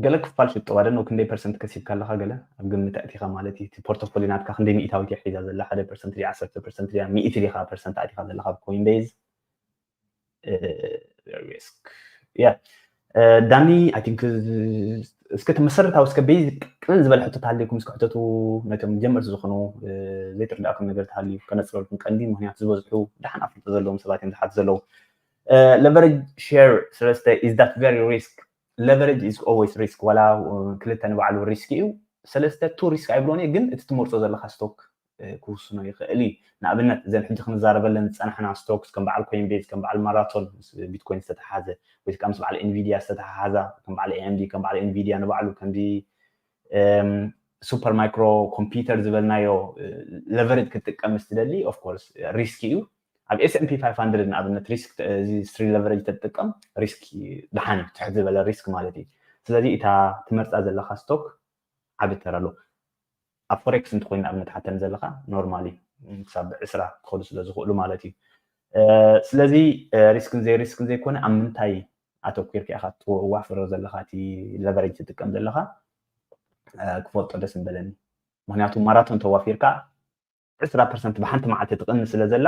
ገለ ክፋል ሽጦ ኣደነው ክንደይ ፐርሰንት ከሲብካ ኣለካ ገለ ኣብ ግምት ኣእቲካ ማለት እዩ። ፖርቶፎሊ ናትካ ክንደይ ሚእታዊት እያ ሒዛ ዘላ ሓደ ፐርሰንት ድያ ዓሰርተ ፐርሰንት ድያ ሚእቲ ዲካ ፐርሰንት ኣእቲካ ዘለካ ኣብ ኮይን ቤዝ? ያ ዳኒ ኣይ ቲንክ እስከ እቲ መሰረታዊ እስከ ቤዚክ ቅልል ዝበለ ሕቶ ተሃልዩኩም እስከ ሕተቱ። ነቶም ጀመርቲ ዝኾኑ ዘይትርዳእኩም ነገር ተሃልዩ ከነፅረልኩም ቀንዲ ምክንያቱ ዝበዝሑ ደሓን ኣፍልጦ ዘለዎም ሰባት እዮም ዝሓት ዘለዉ። Leverage share ሰለስተ is that very risk? Leverage is always risk ዋላ ክልተ ንባዕሉ ሪስክ እዩ። ሰለስተ ቱ ሪስክ ኣይብሎን እየ ግን እቲ ትመርፆ ዘለካ ስቶክ ክውስኖ ይኽእል እዩ። ንኣብነት እዘን ሕጂ ክንዛረበለን ዝፀናሕና ስቶክስ ከም በዓል ኮይን ቤዝ ከም በዓል ማራቶን ቢትኮይን ዝተተሓዘ ወይ ከዓ ምስ በዓል ኤንቪድያ ዝተተሓሓዛ ከም በዓል ኤምዲ ከም በዓል ኤንቪድያ ንባዕሉ ከምዚ ሱፐር ማይክሮ ኮምፒውተር ዝበልናዮ ለቨሬጅ ክትጥቀም ምስ ትደሊ ኦፍኮርስ ሪስክ እዩ። ኣብ ኤስኤምፒ ፋይቭ ሃንድረድ ንኣብነት ሪስክ እዚ ስትሪ ለቨሬጅ ተትጥቀም ሪስክ ድሓን እዩ ትሕት ዝበለ ሪስክ ማለት እዩ። ስለዚ እታ ትመርፃ ዘለካ ስቶክ ዓቢ ተራ ኣሎ። ኣብ ፎሬክስ እንተኮይኑ ንኣብነት ሓተን ዘለካ ኖርማሊ ክሳብ ዕስራ ክኸዱ ስለ ዝኽእሉ ማለት እዩ። ስለዚ ሪስክን ዘይ ሪስክን ዘይኮነ ኣብ ምንታይ ኣተኪርካ ኢካ ትዋፍሮ ዘለካ እቲ ለቨሬጅ ትጥቀም ዘለካ ክፈልጦ ደስ ምበለኒ። ምክንያቱ ማራቶን ተዋፊርካ ዕስራ ፐርሰንት ብሓንቲ መዓልቲ ትቕንስ ስለ ዘላ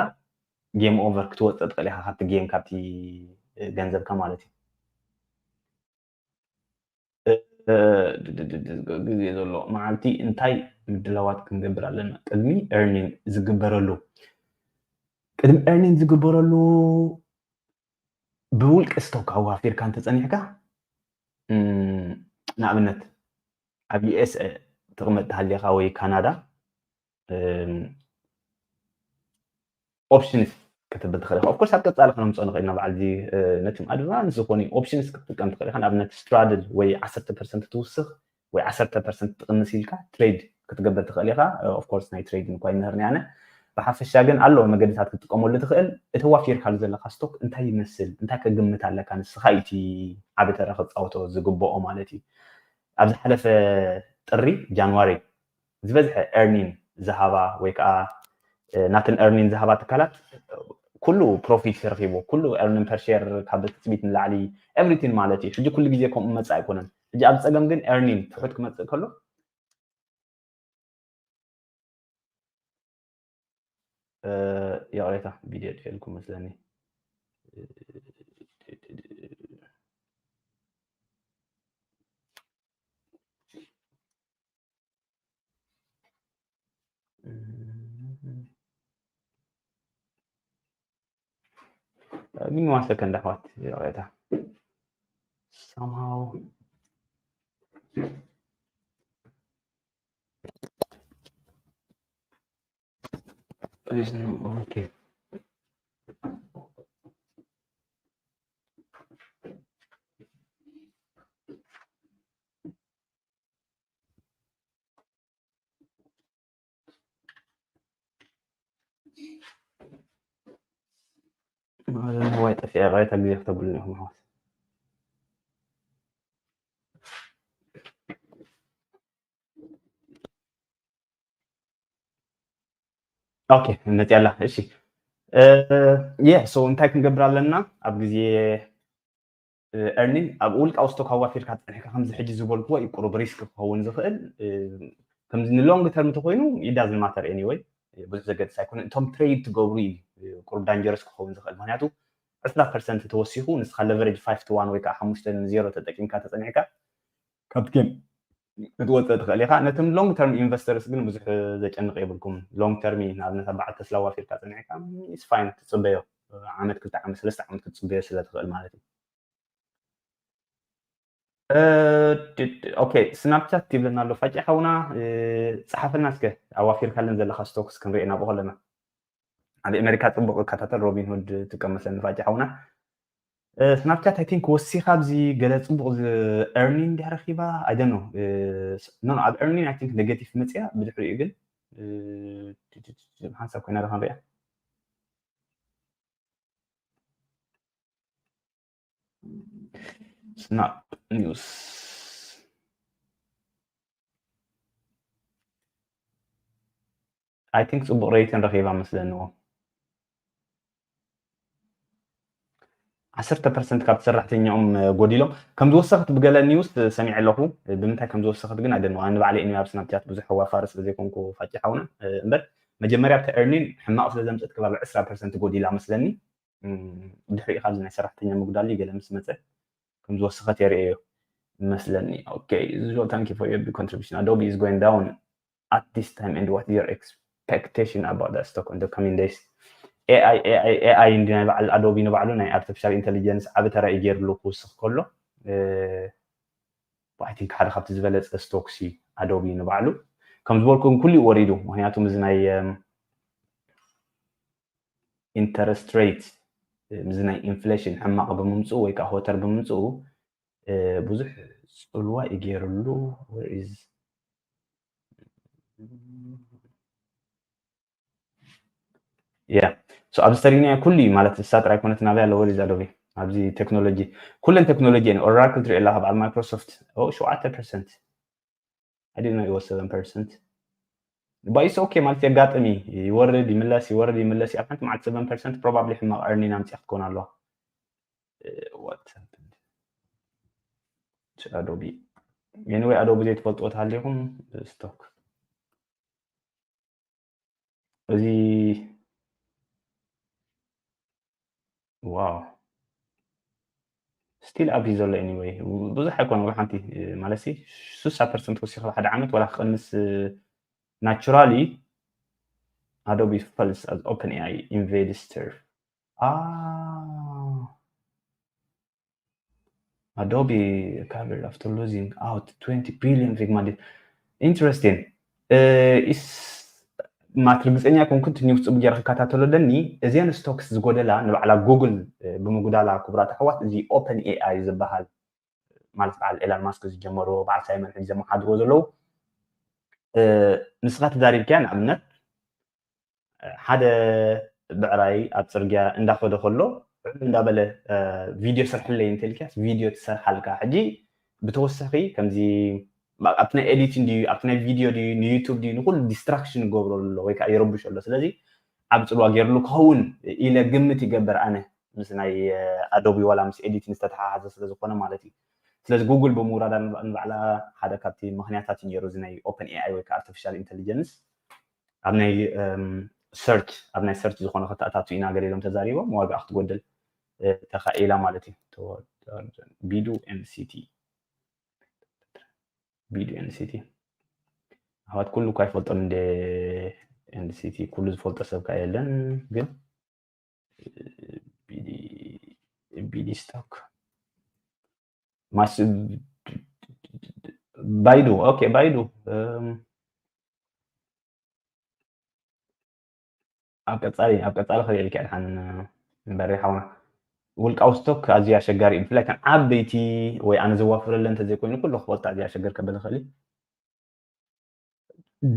ጌም ኦቨር ክትወፅእ ትኽእል ኢካ ካብቲ ጌም ካብቲ ገንዘብካ ማለት እዩ። ግዜ ዘሎ መዓልቲ እንታይ ምድላዋት ክንገብር ኣለና ቅድሚ ኤርኒን ዝግበረሉ? ቅድሚ ኤርኒን ዝግበረሉ ብውልቂ ስቶክ ኣዋፊርካ እንተፀኒሕካ ንኣብነት ኣብ ዩኤስኤ ትቕመጥ ተሃሊኻ ወይ ካናዳ ኦፕሽንስ ክትብል ትኽእል ኢኻ። ኦፍኮርስ ኣብ ቀፃሊ ክነምፅኦ ንኽእል ኢና በዓል እዚ ነቶም ኣድቫንስ ዝኾኑ ኦፕሽንስ ክትጥቀም ትኽእል ኢኻ። ንኣብነት ስትራድል ወይ ዓሰርተ ፐርሰንት ትውስኽ ወይ ዓሰርተ ፐርሰንት ትቕንስ ኢልካ ትሬድ ክትገብር ትኽእል ኢኻ። ኦፍኮርስ ናይ ትሬድ እንኳ ይምህርኒ ኣነ ብሓፈሻ ግን ኣለዎ መገድታት ክትጥቀመሉ ትኽእል። እቲ ዋፊርካሉ ዘለካ ስቶክ እንታይ ይመስል እንታይ ከግምት ኣለካ ንስኻ እዩ እቲ ዓቢ ተራ ክፃወቶ ዝግብኦ ማለት እዩ። ኣብ ዝሓለፈ ጥሪ ጃንዋሪ ዝበዝሐ ኤርኒን ዝሃባ ወይ ከዓ ናተን ኤርኒን ዝሃባ ትካላት ኩሉ ፕሮፊት ረኪቡ ኩሉ ኤርኒን ፐር ሼር ካብ ትፅቢት ንላዕሊ ኤቭሪቲን ማለት እዩ። ሕጂ ኩሉ ግዜ ከምኡ መፅእ ኣይኮነን። ሕጂ ኣብ ፀገም ግን ኤርኒን ትሑት ክመፅእ ከሎ ይቕሬታ ቪድዮ ድልኩ መስለኒ። ግን ዋን ሰከንድ ኣሕዋት ይቕሬታ somehow ዋይ ጠፊኣ ቃይታ ግዜ ክተብሉኒ ኢኹም ኣሕዋት። ኦኬ መፅያ ኣላ። እሺ የ ሶ እንታይ ክንገብር ኣለና ኣብ ግዜ ኤርኒን ኣብ ውልቃዊ ስቶክ ኣዋፊርካ ፀኒሕካ ከምዚ ሕጂ ዝበልክዎ እዩ ቁሩብ ሪስክ ክኸውን ዝኽእል። ከምዚ ንሎንግ ተርም ተኮይኑ it doesn't matter anyway ብዙሕ ዘገድስ ኣይኮነን። እቶም ትሬድ ትገብሩ እዩ ቁሩብ ዳንጀረስ ክኸውን ዝኽእል ምክንያቱ ዕስራ ፐርሰንት ተወሲኹ ንስኻ ለቨሬጅ ፋይቭ ቱ ዋን ወይ ከዓ ሓሙሽተ ንዜሮ ተጠቂምካ ተፀኒሕካ ካብቲ ጌም ክትወፅእ ትኽእል ኢኻ። ነቶም ሎንግ ተርም ኢንቨስተርስ ግን ብዙሕ ዘጨንቕ የብልኩም። ሎንግ ተርም እዩ ንኣብነት ኣብ በዓል ተስላ ዋፊርካ ፀኒሕካ ኢትስ ፋይን ትፅበዮ ዓመት ክልተ ዓመት ሰለስተ ዓመት ክትፅበዮ ስለ ትኽእል ማለት እዩ። ኦኬ ስናፕቻት ይብለና ኣሎ ፋጫ ሓውና ፀሓፈልና እስከ ኣዋፊርካለን ዘለካ ስቶክስ ክንሪኦ ናብኡ ከለና ኣብ ኣሜሪካ ፅቡቅ እከታተል ሮቢን ሁድ ትቀመሰኒ ፋጫ ሓውና ስናፕቻት ኣይ ቲንክ ወሲካ ኣብዚ ገለ ፅቡቅ ኤርኒን እንዲያ ረኪባ ኣይደኖ ኖ ኣብ ኤርኒን ኣይ ቲንክ ኔጌቲቭ መፅያ ብድሕሪኡ ግን ሓንሳብ ኮይና ዶ ክንሪያ ስናፕ ኒውስ ኣይ ቲንክ ፅቡቅ ሬይትን ረኪባ መስለንዎ ዓሰርተ ፐርሰንት ካብቲ ሰራሕተኛኦም ጎዲሎም ከም ዝወሰኽት ብገለ ኒውስ ሰሚዐ ኣለኹ። ብምንታይ ከም ዝወሰኽት ግን ኣይደንዋ። ንባዕለይ እኒ ኣብ ስናፕቻት ብዙሕ ዋፋር ስለ ዘይኮንኩ ፋቂ ሓውና እምበር መጀመርያ ኣብቲ ኤርኒን ሕማቕ ስለ ዘምፀት ከባቢ ዕስራ ፐርሰንት ጎዲላ መስለኒ። ድሕሪኡ ካብዚ ናይ ሰራሕተኛ ምጉዳል ገለ ምስ መፀ ከም ዝወሰኸት የርእዮ መስለኒ። Okay, Zujo, thank you for your big contribution. Adobe is going down at this time and what is your expectation about the stock on the coming days? AI AI AI እንዲ ናይ በዓል ኣዶቢ ንባዕሉ ናይ ኣርቲፊሻል ኢንቴሊጀንስ ዓቢ ተራ እዩ ገይርሉ ክውስኽ ከሎ። I think ሓደ ካብቲ ዝበለፀ ስቶክሲ ኣዶቢ ንባዕሉ ከም ዝበልኩ ኩሉ ወሪዱ። ምክንያቱም እዚ ናይ ኢንተረስት ሬት፣ እዚ ናይ ኢንፍሌሽን ሕማቕ ብምምፅኡ ወይ ከዓ ሆተር ብምምፅኡ ብዙሕ ፅልዋ እዩ ገይርሉ። Yeah, so ኣብዚ ተሪናዮ ኩሉ እዩ ማለት እሳ ጥራይ ኮነት ናበይ ኣለዎ እዚ ኣዶቢ ኣብዚ ቴክኖሎጂ ኩለን ቴክኖሎጂ እየን። ኦራክል ትሪኦ ኣለካ በዓል ማይክሮሶፍት ሸውዓተ ፐርሰንት። I didn't know it was seven percent. But it's okay ማለት የጋጥም እዩ። ይወርድ ይምለስ፣ ይወርድ ይምለስ እዩ። ኣብ ሓንቲ መዓልቲ seven percent probably ሕማቕ earning ኣምፂኣ ክትኮን ኣለዋ። What happened to Adobe? Anyway, ኣዶቢ ዘይትፈልጥዎ ተሃሊኹም ስቶክ እዚ ዋው ስቲል ኣብ ዘሎ። Anyway ብዙሕ ኣይኮነ ሓንቲ ማለት ሲ ስሳ ፐርሰንት ወሲኸ ሓደ ዓመት ወላ ክቐንስ ናቹራሊ። Adobe falls as OpenAI invades turf. Ah, Adobe covered after losing out twenty billion Figma deal. Interesting. Is ማት ርግፀኛ ኮንኩ እቲ ኒውስ ፅቡቅ ገይረ ክከታተሎ ኣለኒ። እዚአን ስቶክስ ዝጎደላ ንባዕላ ጉግል ብምጉዳላ ክቡራት ኣሕዋት እዚ ኦፕን ኤኣይ ዝበሃል ማለት በዓል ኤላን ማስክ ዝጀመርዎ በዓል ሳይመን ሕጂ ዘመሓድርዎ ዘለዉ ንስኻ ተዛሪብካያ ንኣብነት ሓደ ብዕራይ ኣብ ፅርግያ እንዳኸደ ከሎ ዕብ እንዳበለ ቪድዮ ስርሕለይ እንተልካስ ቪድዮ ትሰርሓልካ። ሕጂ ብተወሳኺ ከምዚ ኣብቲ ናይ ኤዲቲን ድዩ ኣብቲ ናይ ቪድዮ ድዩ ንዩቱብ ድዩ ንኩሉ ዲስትራክሽን ይገብሮ ኣሎ ወይ ከዓ ይረብሽ ኣሎ። ስለዚ ኣብ ፅልዋ ገይርሉ ክኸውን ኢለ ግምት ይገብር ኣነ ምስ ናይ ኣዶቢ ዋላ ምስ ኤዲቲን ዝተተሓሓዘ ስለዝኮነ ማለት እዩ። ስለዚ ጉግል ብምውራዳ ንባዕላ ሓደ ካብቲ ምክንያታት እዩ ነይሩ እዚ ናይ ኦፕን ኤኣይ ወይ ከዓ ኣርቲፊሻል ኢንቴሊጀንስ ኣብ ናይ ሰርች ኣብ ናይ ሰርች ዝኾነ ከተኣታቱ ኢና ገለ ኢሎም ተዛሪቦም ዋጋ ክትጎድል ተኻኢላ ማለት እዩ። ቢዱ ኤንሲቲ ቢዱ ኤንሲቲ ኣሕዋት ኩሉ እኳ ይፈልጦም እንደ ኤንሲቲ ኩሉ ዝፈልጦ ሰብ ከዓ የለን ግን ቢዲ ስቶክ ማስ ባይዱ okay ባይዱ ኣብ ቀፃሊ ኣብ ቀፃሊ ክሪኦ ኢልካ ድሓን እምበሪ ሓውና ውልቃዊ ስቶክ ኣዝዩ ኣሸጋሪ እዩ። ብፍላይ ከም ዓበይቲ ወይ ኣነ ዘዋፍረለን እንተዘይኮይኑ ኩሉ ክፈልጣ ኣዝዩ ኣሸገር ከበል ይኽእል እዩ።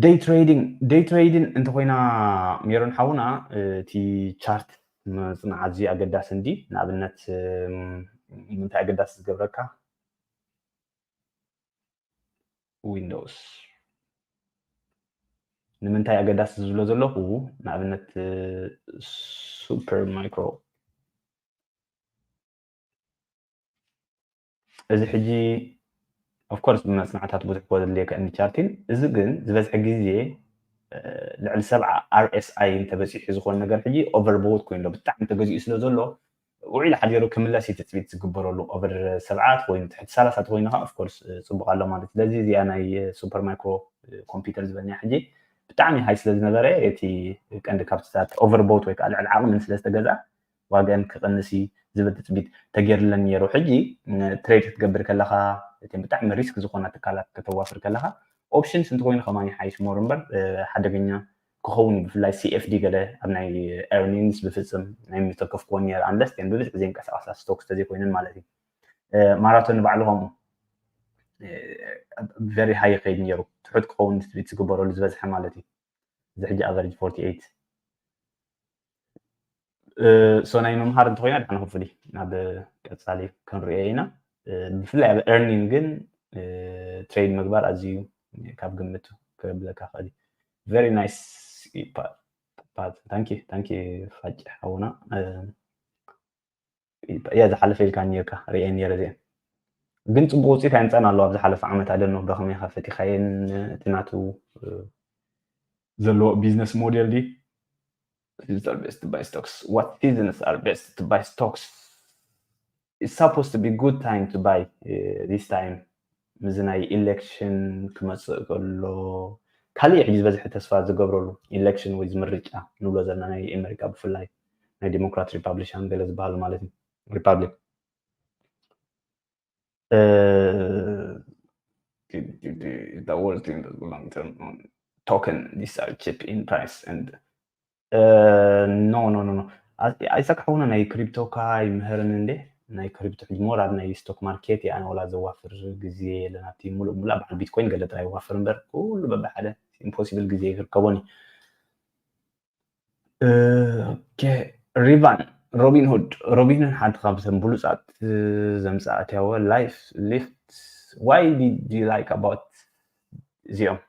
ደይ ትሬዲንግ ደይ ትሬዲንግ እንተኮይና ሜሮን ሓውና እቲ ቻርት ምፅናዕ ኣዝዩ ኣገዳሲ እንዲ ንኣብነት ንምንታይ ኣገዳሲ ዝገብረካ ዊንዶውስ ንምንታይ ኣገዳሲ ዝብሎ ዘለኹ ንኣብነት ሱፐር ማይክሮ እዚ ሕጂ ኦፍኮርስ ብመፅናዕታት ብዙሕ ክወደልየካ እንዲ ቻርቲን እዚ ግን ዝበዝሐ ግዜ ልዕሊ ሰብዓ ኣር ኤስ ኣይ እንተበፂሑ ዝኾነ ነገር ሕጂ ኦቨርቦት ኮይኑ ኣሎ ብጣዕሚ ተገዚኡ ስለ ዘሎ ውዒል ሓዲሩ ክምለስ እዩ ትፅቢት ዝግበረሉ ኦቨር ሰብዓ ተኮይኑ ትሕቲ ሰላሳ ተኮይኑ ከዓ ኦፍኮርስ ፅቡቅ ኣሎ ማለት ስለዚ እዚኣ ናይ ሱፐር ማይክሮ ኮምፒውተር ዝበልናያ ሕጂ ብጣዕሚ ሃይ ስለ ዝነበረ እቲ ቀንዲ ካብትታት ኦቨርቦት ወይ ከዓ ልዕሊ ዓቕምን ስለ ዝተገዝኣ ዋገን ክቕንስ እዩ ዝብል ትፅቢት ተገይርለን ነይሩ። ሕጂ ትሬድ ክትገብር ከለካ እተን ብጣዕሚ ሪስክ ዝኾና ትካላት ከተዋፍር ከለካ ኦፕሽንስ እንተኮይኑ ከማን ይሓይሽ ሞር እምበር ሓደገኛ ክኸውን እዩ። ብፍላይ ሲኤፍዲ ገለ ኣብ ናይ ኤርኒንግስ ብፍፅም ናይ ምተከፍክዎ ነይረ ኣንለስ ን ብብዝሒ ዘይንቀሳቀሳ ስቶክስ ተዘይኮይነን ማለት እዩ። ማራቶን ንባዕሉ ከምኡ ቨሪ ሃይ ይኸይድ ነይሩ ትሑት ክኸውን ትፅቢት ዝግበረሉ ዝበዝሐ ማለት እዩ። እዚ ሕጂ ኣቨሬጅ ፎርቲ ኤይት ሶ ናይ ምምሃር እንተኮይና ድሓን ሆፕፉሊ ናብ ቀፃሊ ክንሪኦ ኢና። ብፍላይ ኣብ ኤርኒንግ ግን ትሬድ ምግባር ኣዝዩ ካብ ግምት ክብለካ ክእል እዩ። ቨሪ ናይስ ታንኪ ታንኪ ፋጭ ሓውና። ያ ዝሓለፈ ኢልካ ኔርካ ርእየ ኔረ እዚአን ግን ፅቡቅ ውፅኢት ኣይምፀን ኣለዋ ኣብ ዝሓለፈ ዓመት ኣደኖ በከመይ ከፈቲካየን እቲ ናቱ ዘለዎ business model ዲ seasons are best to buy stocks what seasons are best to buy stocks it's supposed to be good time to buy uh, this time ምዚ ናይ election ክመፅእ ከሎ ካልእ ሕጂ ዝበዝሐ ተስፋ ዝገብረሉ election ወይ ምርጫ ንብሎ ዘለና ናይ ኣሜሪካ ብፍላይ ናይ ዲሞክራት ሪፓብሊካን ገለ ዝበሃሉ ማለት እዩ ሪፓብሊክ the world in the long term token these are cheap in price and no no no no ኣይሳቅ ሓውና ናይ ክሪፕቶካ ይምህርን እንዴ ናይ ክሪፕቶ ሕጂ more ኣብ ናይ stock market እየ ኣነ ወላ ዘዋፍር ግዜ የለን ኣብቲ ሙሉእ ሙሉእ በዓል ቢትኮይን ገለ ጥራይ ይዋፍር እምበር ኩሉ በብሓደ impossible ግዜ ይርከቦን እዩ ሪቫን ሮቢንሁድ ሮቢንሁድ ሓንቲ ካብተን ብሉፃት ዘምፃእትያወ life lift why did you like about እዚኦም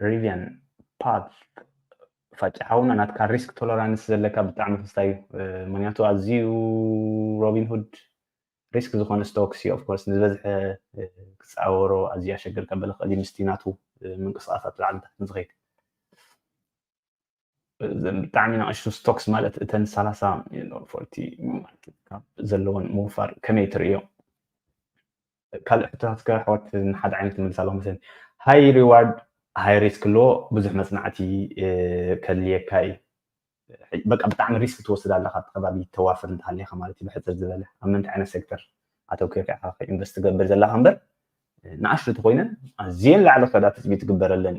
ሪቪያን ፓት ፋጭ ሓውና ናትካ risk tolerance ዘለካ ብጣዕሚ ክስታይ እዩ ምክንያቱ ኣዝዩ ሮቢንሁድ risk ዝኾነ stocks እዩ of course ንዝበዝሐ ክፃወሮ ኣዝዩ ኣሸግር ከበለ ክእል ምስቲ ናቱ ምንቅስቃሳት ላዕሊ ታሕቲ ዝኸይድ እዘን ብጣዕሚ ንኣሽቱ stocks ማለት እተን ሰላሳ ሚሊዮን ፎርቲ ማርኬት ካፕ ዘለወን ምውፋር ከመይ ትርእዮ ካልእ ሕቶታት ከ ኣሕዋት ንሓደ ዓይነት ትምልስ ኣለኹ መሰለኒ high reward high risk ኣለዎ ብዙሕ መፅናዕቲ ከድልየካ እዩ በቃ ብጣዕሚ risk ትወስድ ኣለካ እቲ ከባቢ ተዋፍር እንተሃሊካ ማለት እዩ ብሕፅር ዝበለ ኣብ ምንታይ ዓይነት sector ኣተኪርካ ኢካ ኢንቨስት ትገብር ዘለካ እምበር ንኣሽቱ ተኮይነን ኣዝየን ላዕሊ ክኸዳ ትፅቢት ትግበረለን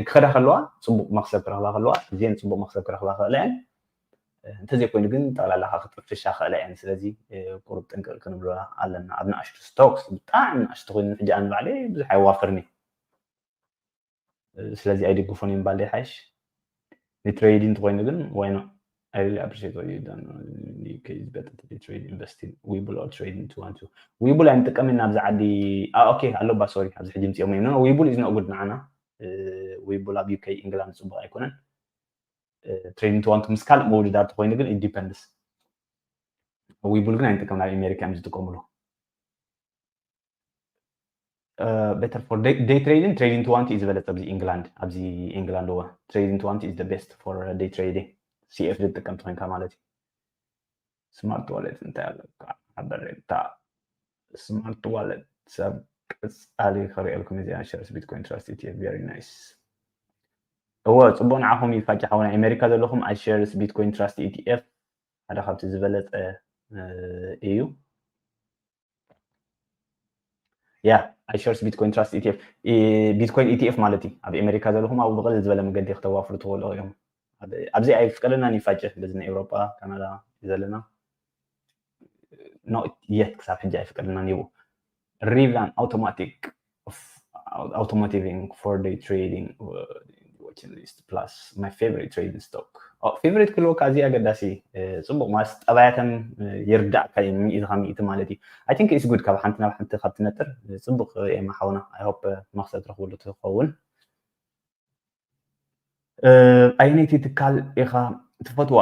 ክኸዳ ከለዋ ፅቡቅ መክሰብ ክረክባ ከለዋ ኣዝየን ፅቡቅ መክሰብ ክረክባ ክኽእላ እየን እንተዘይኮይኑ ግን ጠቕላላ ክጥፍሻ ክእላ እየን ስለዚ ቁሩብ ጥንቅቅ ክንብሎ ኣለና ኣብ ንኣሽቱ stocks ብጣዕሚ ንኣሽቱ ኮይኑ ሕጂ ኣነ ባዕለይ ብዙሕ ኣይዋፍርኒ ስለዚ ኣይድግፎን እየ ባልደይ ሓይሽ ንትሬዲንግ ተኮይኑ ግን why not I really appreciate what you done in the U K is better to be trade investing Webull or trading two one two Webull ኣይንጥቀምን ኣብዚ ዓዲ okay ኣሎ ባ sorry ኣብዚ ሕጂ ምፅኦም እዮም Webull is not good ንዓና Webull ኣብ U K England ፅቡቅ ኣይኮነን trading two one two ምስ ካልእ ምውድዳር ተኮይኑ ግን it depends Webull ግን ኣይንጥቀምን ኣብ ኣሜሪካ እዮም ዝጥቀምሉ better for day trading trading two one two እዩ ዝበለፀ ኣብዚ ኢንግላንድ ኣብዚ ኢንግላንድ እወ trading two one two is the best for day trading C F ዝጥቀም ተኮይንካ ማለት እዩ smart wallet እንታይ ኣለካ ሓበሬታ smart wallet ሰብ ቀፃሊ ክርእየልኩም እዚኣ shares Bitcoin Trust E T F very nice እወ ፅቡቅ ንዓኹም ይፋጭ ሓውና ኣሜሪካ ዘለኹም iShares Bitcoin Trust E T F ሓደ ካብቲ ዝበለፀ እዩ ያ iShares Bitcoin Trust E T F Bitcoin E T F ማለት እዩ ኣብ ኣሜሪካ ዘለኹም ኣብ ብቅልል ዝበለ መገዲ ክተዋፍሩ ትኽእሉ እዮም ኣብዚ ኣይፍቀደናን ይፋጭ በዚ ናይ ኤውሮጳ ካናዳ ዘለና not yet ክሳብ ሕጂ ኣይፍቀደናን ይቡ Rivian automatic automotive for day trading watching list plus my favorite trading stock favorite ክልወካ ኣዝዩ ኣገዳሲ ፅቡቅ ማለት ጠባያተን ይርዳእካ እዩ ሚእቲ ካብ ሚእቲ ማለት እዩ I think it's good ካብ ሓንቲ ናብ ሓንቲ ካብ ትነጥር ፅቡቅ ኤማ ሓውና I hope መክሰብ ትረክብሉ ትኸውን ኣየነይቲ ትካል ኢኻ ትፈትዋ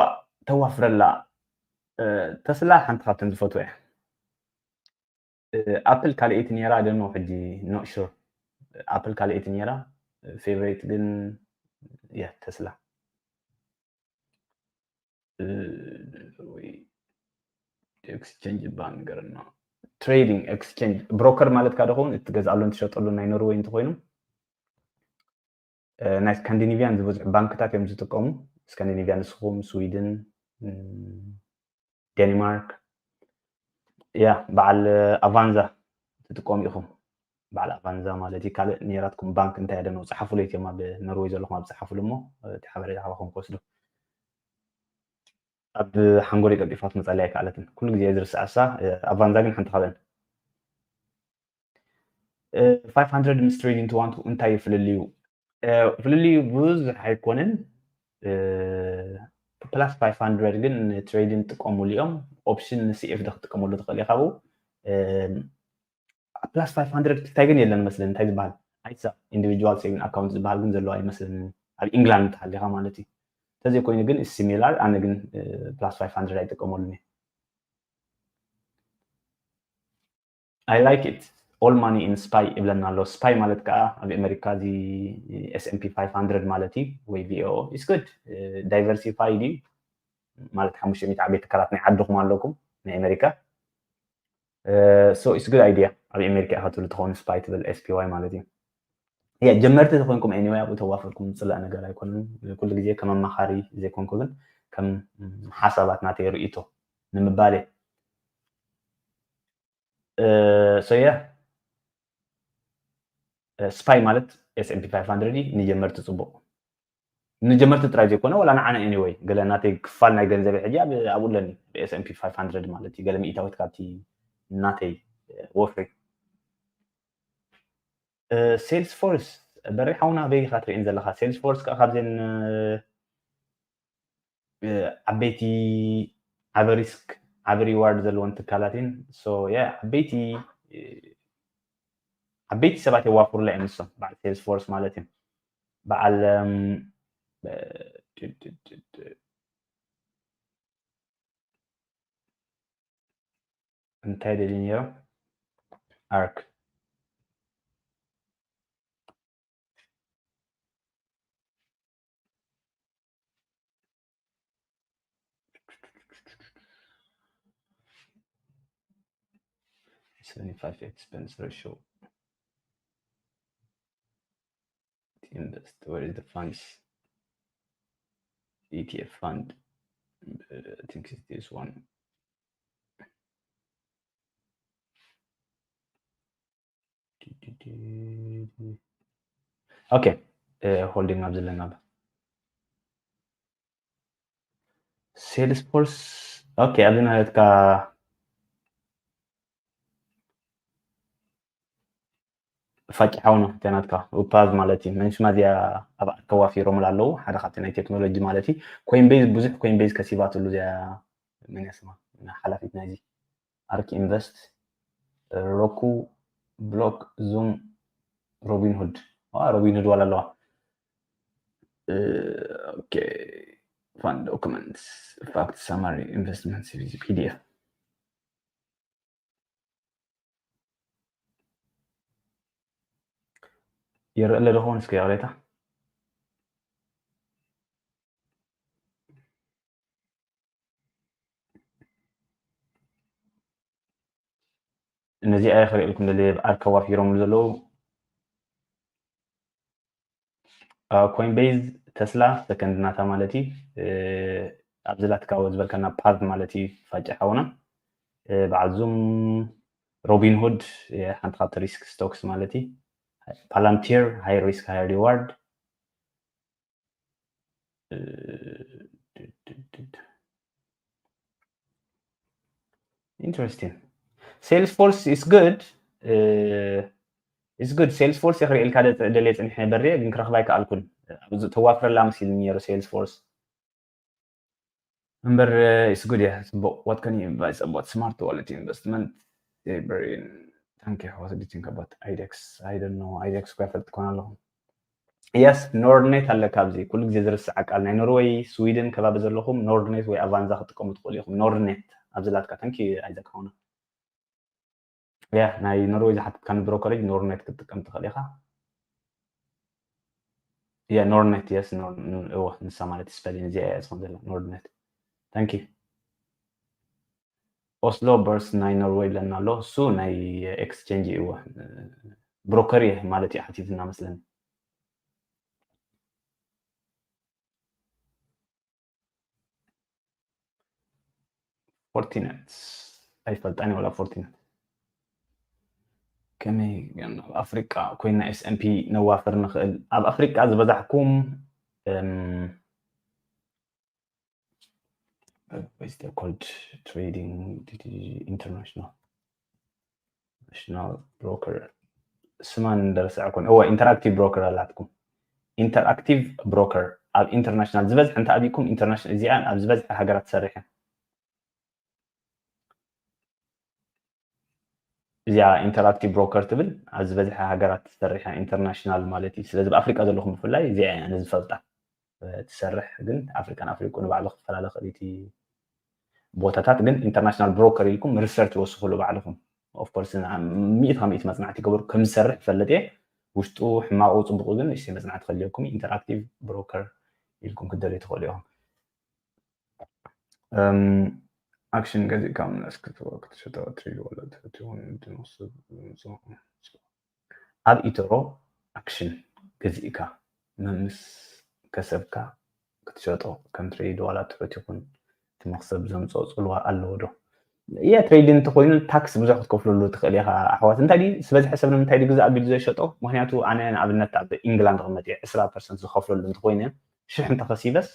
ተዋፍረላ ተስላ ሓንቲ ካብተን ዝፈትወ እያ ኣፕል ካልኣይቲ ነራ ደኖ ሕጂ not sure ኣፕል ካልኣይቲ ነራ favorite ግን ያ ተስላ exchange ባንገርና trading exchange broker ማለት ካ ደኸውን እትገዝኣሉን ትሸጠሉን ናይ ኖርወይ እንተኮይኑ ናይ ስካንዲኒቪያን ዝበዝሑ ባንክታት እዮም ዝጥቀሙ ስካንዲኒቪያ ንስኹም ስዊድን ዴንማርክ ያ በዓል ኣቫንዛ ትጥቀሙ ኢኹም በዓል ኣቫንዛ ማለት እዩ ካልእ ነራትኩም ባንክ እንታይ ደነው ፀሓፉሉ እትዮም ኣብ ኖርወይ ዘለኹም ኣብ ፀሓፉሉ እሞ እቲ ሓበሬታ ካባኹም ክወስዱ ኣብ ሓንጎለይ ቀልጢፋ ትመፃለይ ኣይከኣለትን ኩሉ ግዜ ዝርስዓሳ ኣቫንዛ ግን ሓንቲ ካብአን five hundred ምስ trading two one two እንታይ እዩ ፍልልዩ ፍልልዩ ብዙሕ ኣይኮነን plus five hundred ግን ን trading ጥቀሙሉ እዮም option ን C F ዶ ክጥቀመሉ ትኽእል ኢኻ ብኡ plus five hundred ክታይ ግን የለን መስለኒ እንታይ ዝበሃል ኣይሳ individual saving account ዝበሃል ግን ዘለዎ ኣይመስለኒ ኣብ ኢንግላንድ እንተሃሊኻ ማለት እዩ እንተዘይኮይኑ ግን similar ኣነ ግን plus five hundred ኣይጥቀመሉን I like it. All money in spy ይብለና ኣሎ። ስፓይ ማለት ከዓ ኣብ ኣሜሪካ እዚ S&P five hundred ማለት እዩ፣ ወይ V O O። It's good. Diversify ድዩ ማለት ሓሙሽተ ሚእቲ ዓበይቲ ትካላት ናይ ዓድኹም ኣለኩም ናይ ኣሜሪካ። So it's good idea። ኣብ ኣሜሪካ ኢኻ ትብሉ ትኸውን ስፓይ ትብል S P Y ማለት እዩ። ያ ጀመርቲ ተኮንኩም anyway ኣብኡ ተዋፈርኩም ዝፅላእ ነገር ኣይኮነን። ኩሉ ግዜ ከም ኣማኻሪ ዘይኮንኩ ግን ከም ሓሳባት ናተይ ርእይቶ ንምባል እየ። So yeah ስፓይ ማለት S&P five hundred እዩ። ንጀመርቲ ፅቡቅ፣ ንጀመርቲ ጥራይ ዘይኮነ ዋላ ንዓነ anyway ገለ ናተይ ክፋል ናይ ገንዘበይ ሕጂ ኣብኡ ኣለኒ። S&P five hundred ማለት እዩ ገለ ሚእታዊት ካብቲ ናተይ ወፍሪ። Salesforce በሪ ሓውና ኣበይ ኢኻ ትርእየን ዘለኻ? Salesforce ከዓ ካብዘን ዓበይቲ ዓበ risk ዓበ reward ዘለወን ትካላት እየን። So yeah ዓበይቲ ዓበይቲ ሰባት የዋፍሩላ እዮም ንሶም በዓል Salesforce ማለት እዮም። በዓል እንታይ ደልዩ ነይሮም? Arc seventy-five expense ratio. Invest. Where is the funds? E T F fund. Uh, I think it's this one. Okay. Holding up the line up. Salesforce. Okay ኣብዚ ናትካ ፋጭ ሓውና እቲያ ናትካ ፓዝ ማለት እዩ። መንሽማ እዚኣ ኣብ ኣርክ ኣዋፊሮምላ ኣለዉ ሓደ ካብቲ ናይ ቴክኖሎጂ ማለት እዩ። Coinbase ብዙሕ Coinbase ከሲባትሉ እዚኣ መን እያ ስማ ሓላፊት ናይዚ Ark Invest፣ Roku፣ Block፣ Zoom፣ Robinhood። Robinhood ዋላ ኣለዋ። Fund documents, fact summary, investment series, P D F። ይረአ ኣሎ ዶ ኸውን እስኪ ይቕሬታ። ነዚኣ እየ ክርእየልኩም ደልየ ኣብ ኣርክ ኣዋፊሮምሉ ዘለዉ። Coinbase፣ ተስላ፣ ሰከንድ ናታ ማለት እዩ። ኣብዚ ላትካ ዝበልካና ፓዝ ማለት እዩ ፋጭ ሓውና። በዓል ዙም፣ Robinhood ሓንቲ ካብቲ risk stocks ማለት እዩ። Palantir high risk high reward። Interesting. Salesforce is good. Is good. Salesforce ክርእየልካ ደልየ ፅኒሐ በርየ ግን ክረኽባ ኣይከኣልኩን። ተዋፍረላ መሲልኒ ነይሩ Salesforce። እምበር is good እያ፣ ፅቡቅ። What can you advise about smart wallet investment? Thank you. What do you think about IDEX? I don't know. IDEX እኮ ይፈልጥ ኮን ኣለኹ። Yes፣ Nordnet ኣለካ ኣብዚ ኩሉ ግዜ ዝርስዓ ቃል ናይ ኖርወይ፣ ስዊድን ከባቢ ዘለኹም Nordnet ወይ Avanza ክትጥቀሙ ትኽእሉ ኢኹም። Nordnet ኣብዚ ላትካ። Thank you ኣይዘክ ሓውና። ያ ናይ ኖርወይ ዝሓተትካኒ brokerage Nordnet ክትጥቀም ትኽእል ኢኻ። ያ Nordnet፣ yes፣ እወ ንሳ ማለት spelling እዚኣ እያ ዝኾን ዘላ Nordnet። Thank you። Oslo Børs ናይ ኖርወይ ኣለና ኣሎ። እሱ ናይ exchange እዩ፣ broker እየ ማለት እዩ ሓቲትና መስለኒ። Fortinet ኣይፈልጣን እየ ዋላ Fortinet። ከመይ ኣብ ኣፍሪቃ ኮይና S&P ነዋፍር ንኽእል? ኣብ ኣፍሪቃ ዝበዛሕኩም called trading international national broker ስማ እንደረስዐ ኮን እወ Interactive Broker ኣላትኩም። Interactive Broker ኣብ international ዝበዝሐ እንተ ኣቢኩም international እዚኣ ኣብ ዝበዝሐ ሃገራት ትሰርሕ እያ። እዚኣ Interactive Broker ትብል ኣብ ዝበዝሐ ሃገራት ትሰርሕ እያ international ማለት እዩ። ስለዚ ኣብ ኣፍሪቃ ዘለኹም ብፍላይ እዚኣ እያ ነዚ ፈልጣ ትሰርሕ ግን ኣፍሪቃን ኣፍሪቁ ንባዕሉ ክፈላለ ክእል እቲ ቦታታት ግን international broker ኢልኩም research ወስኽሉ ባዕልኹም። Of course ሚእቲ ካብ ሚእቲ መፅናዕቲ ይገበርኩ ከም ዝሰርሕ ይፈልጥ እየ። ውሽጡ ሕማቑ ፅቡቑ ግን ንእሽተይ መፅናዕቲ ከድልየኩም ኢንተራክቲቭ ብሮከር ኢልኩም ክትደልዩ ትኽእሉ ኢኹም። ኣክሽን ገዚእካ ምለስ ክትሸጦ ትሪድ ወለድ ትኸውን ድንስብ ኣብ ኢትሮ ኣክሽን ገዚእካ መምስ ከሰብካ ክትሸጦ ከም ትሬድ ዋላ ትሑት ይኹን እቲ መክሰብ ዘምፅኦ ፅልዋ ኣለዎ ዶ? የ ትሬድ እንተኮይኑ ታክስ ብዙሕ ክትከፍለሉ ትኽእል ኢኻ ኣሕዋት። እንታይ ድዩ ዝበዝሐ ሰብ ንምንታይ ድዩ ግዛእ ኣቢሉ ዘይሸጦ? ምክንያቱ ኣነ ንኣብነት ኣብ ኢንግላንድ ክመጥ እየ ዕስራ ፐርሰንት ዝኸፍለሉ እንተኮይነ ሽሕ እንተኸሲበስ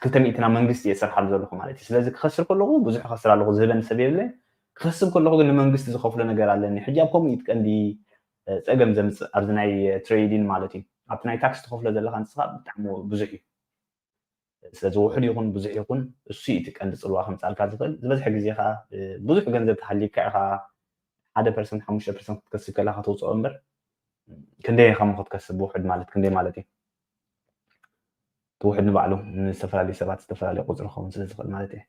ክልተ ሚእቲ ናብ መንግስቲ እየ ዝሰርሓሉ ዘለኹ ማለት እዩ። ስለዚ ክኸስር ከለኹ ብዙሕ እኸስር ኣለኹ ዝህበኒ ሰብ የብለይን። ክኸስብ ከለኹ ግን ንመንግስቲ ዝኸፍሎ ነገር ኣለኒ። ሕጂ ኣብ ከምኡ እዩ ቀንዲ ፀገም ዘምፅእ ኣብዚ ናይ ትሬዲን ማለት እዩ። ኣብቲ ናይ ታክስ ትኸፍሎ ዘለካ ንስኻ ብጣዕሚ ብዙሕ እዩ። ስለዚ ውሑድ ይኹን ብዙሕ ይኹን እሱ እዩ እቲ ቀንዲ ፅልዋ ከምፃልካ ዝኽእል። ዝበዝሐ ግዜ ከዓ ብዙሕ ገንዘብ ተሃሊካ ኢኻ ሓደ ፐርሰንት ሓሙሽተ ፐርሰንት ክትከስብ ከለካ ተውፅኦ እምበር ክንደይ ኢኻ ክትከስብ ብውሑድ ማለት ክንደይ ማለት እዩ? እቲ ውሑድ ንባዕሉ ንዝተፈላለዩ ሰባት ዝተፈላለየ ቁፅሪ ክኸውን ስለ ዝኽእል ማለት እየ።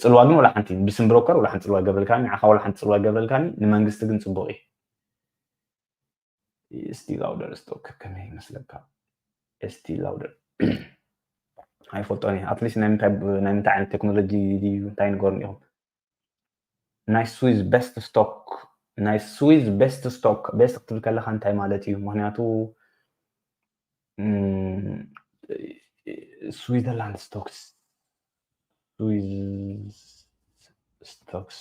ፅልዋ ግን ወላ ሓንቲ ብስም ብሮከር ወላ ሓንቲ ፅልዋ ይገብረልካኒ፣ ንዓኻ ወላ ሓንቲ ፅልዋ ይገብረልካኒ፣ ንመንግስቲ ግን ፅቡቕ እዩ። ኤስቲ ላውደር ስቶክ ከመይ ይመስለካ? ኤስቲ ላውደር ኣይፈልጦን እየ። ኣትሊስት ናይ ምንታይ ዓይነት ቴክኖሎጂ ድዩ እንታይ ንገሩን ኢኹም። ናይ ስዊዝ ቤስት ስቶክ ናይ ስዊዝ ቤስት ስቶክ ቤስት ክትብል ከለካ እንታይ ማለት እዩ? ምክንያቱ ስዊዘርላንድ ስቶክስ ስዊዝ ስቶክስ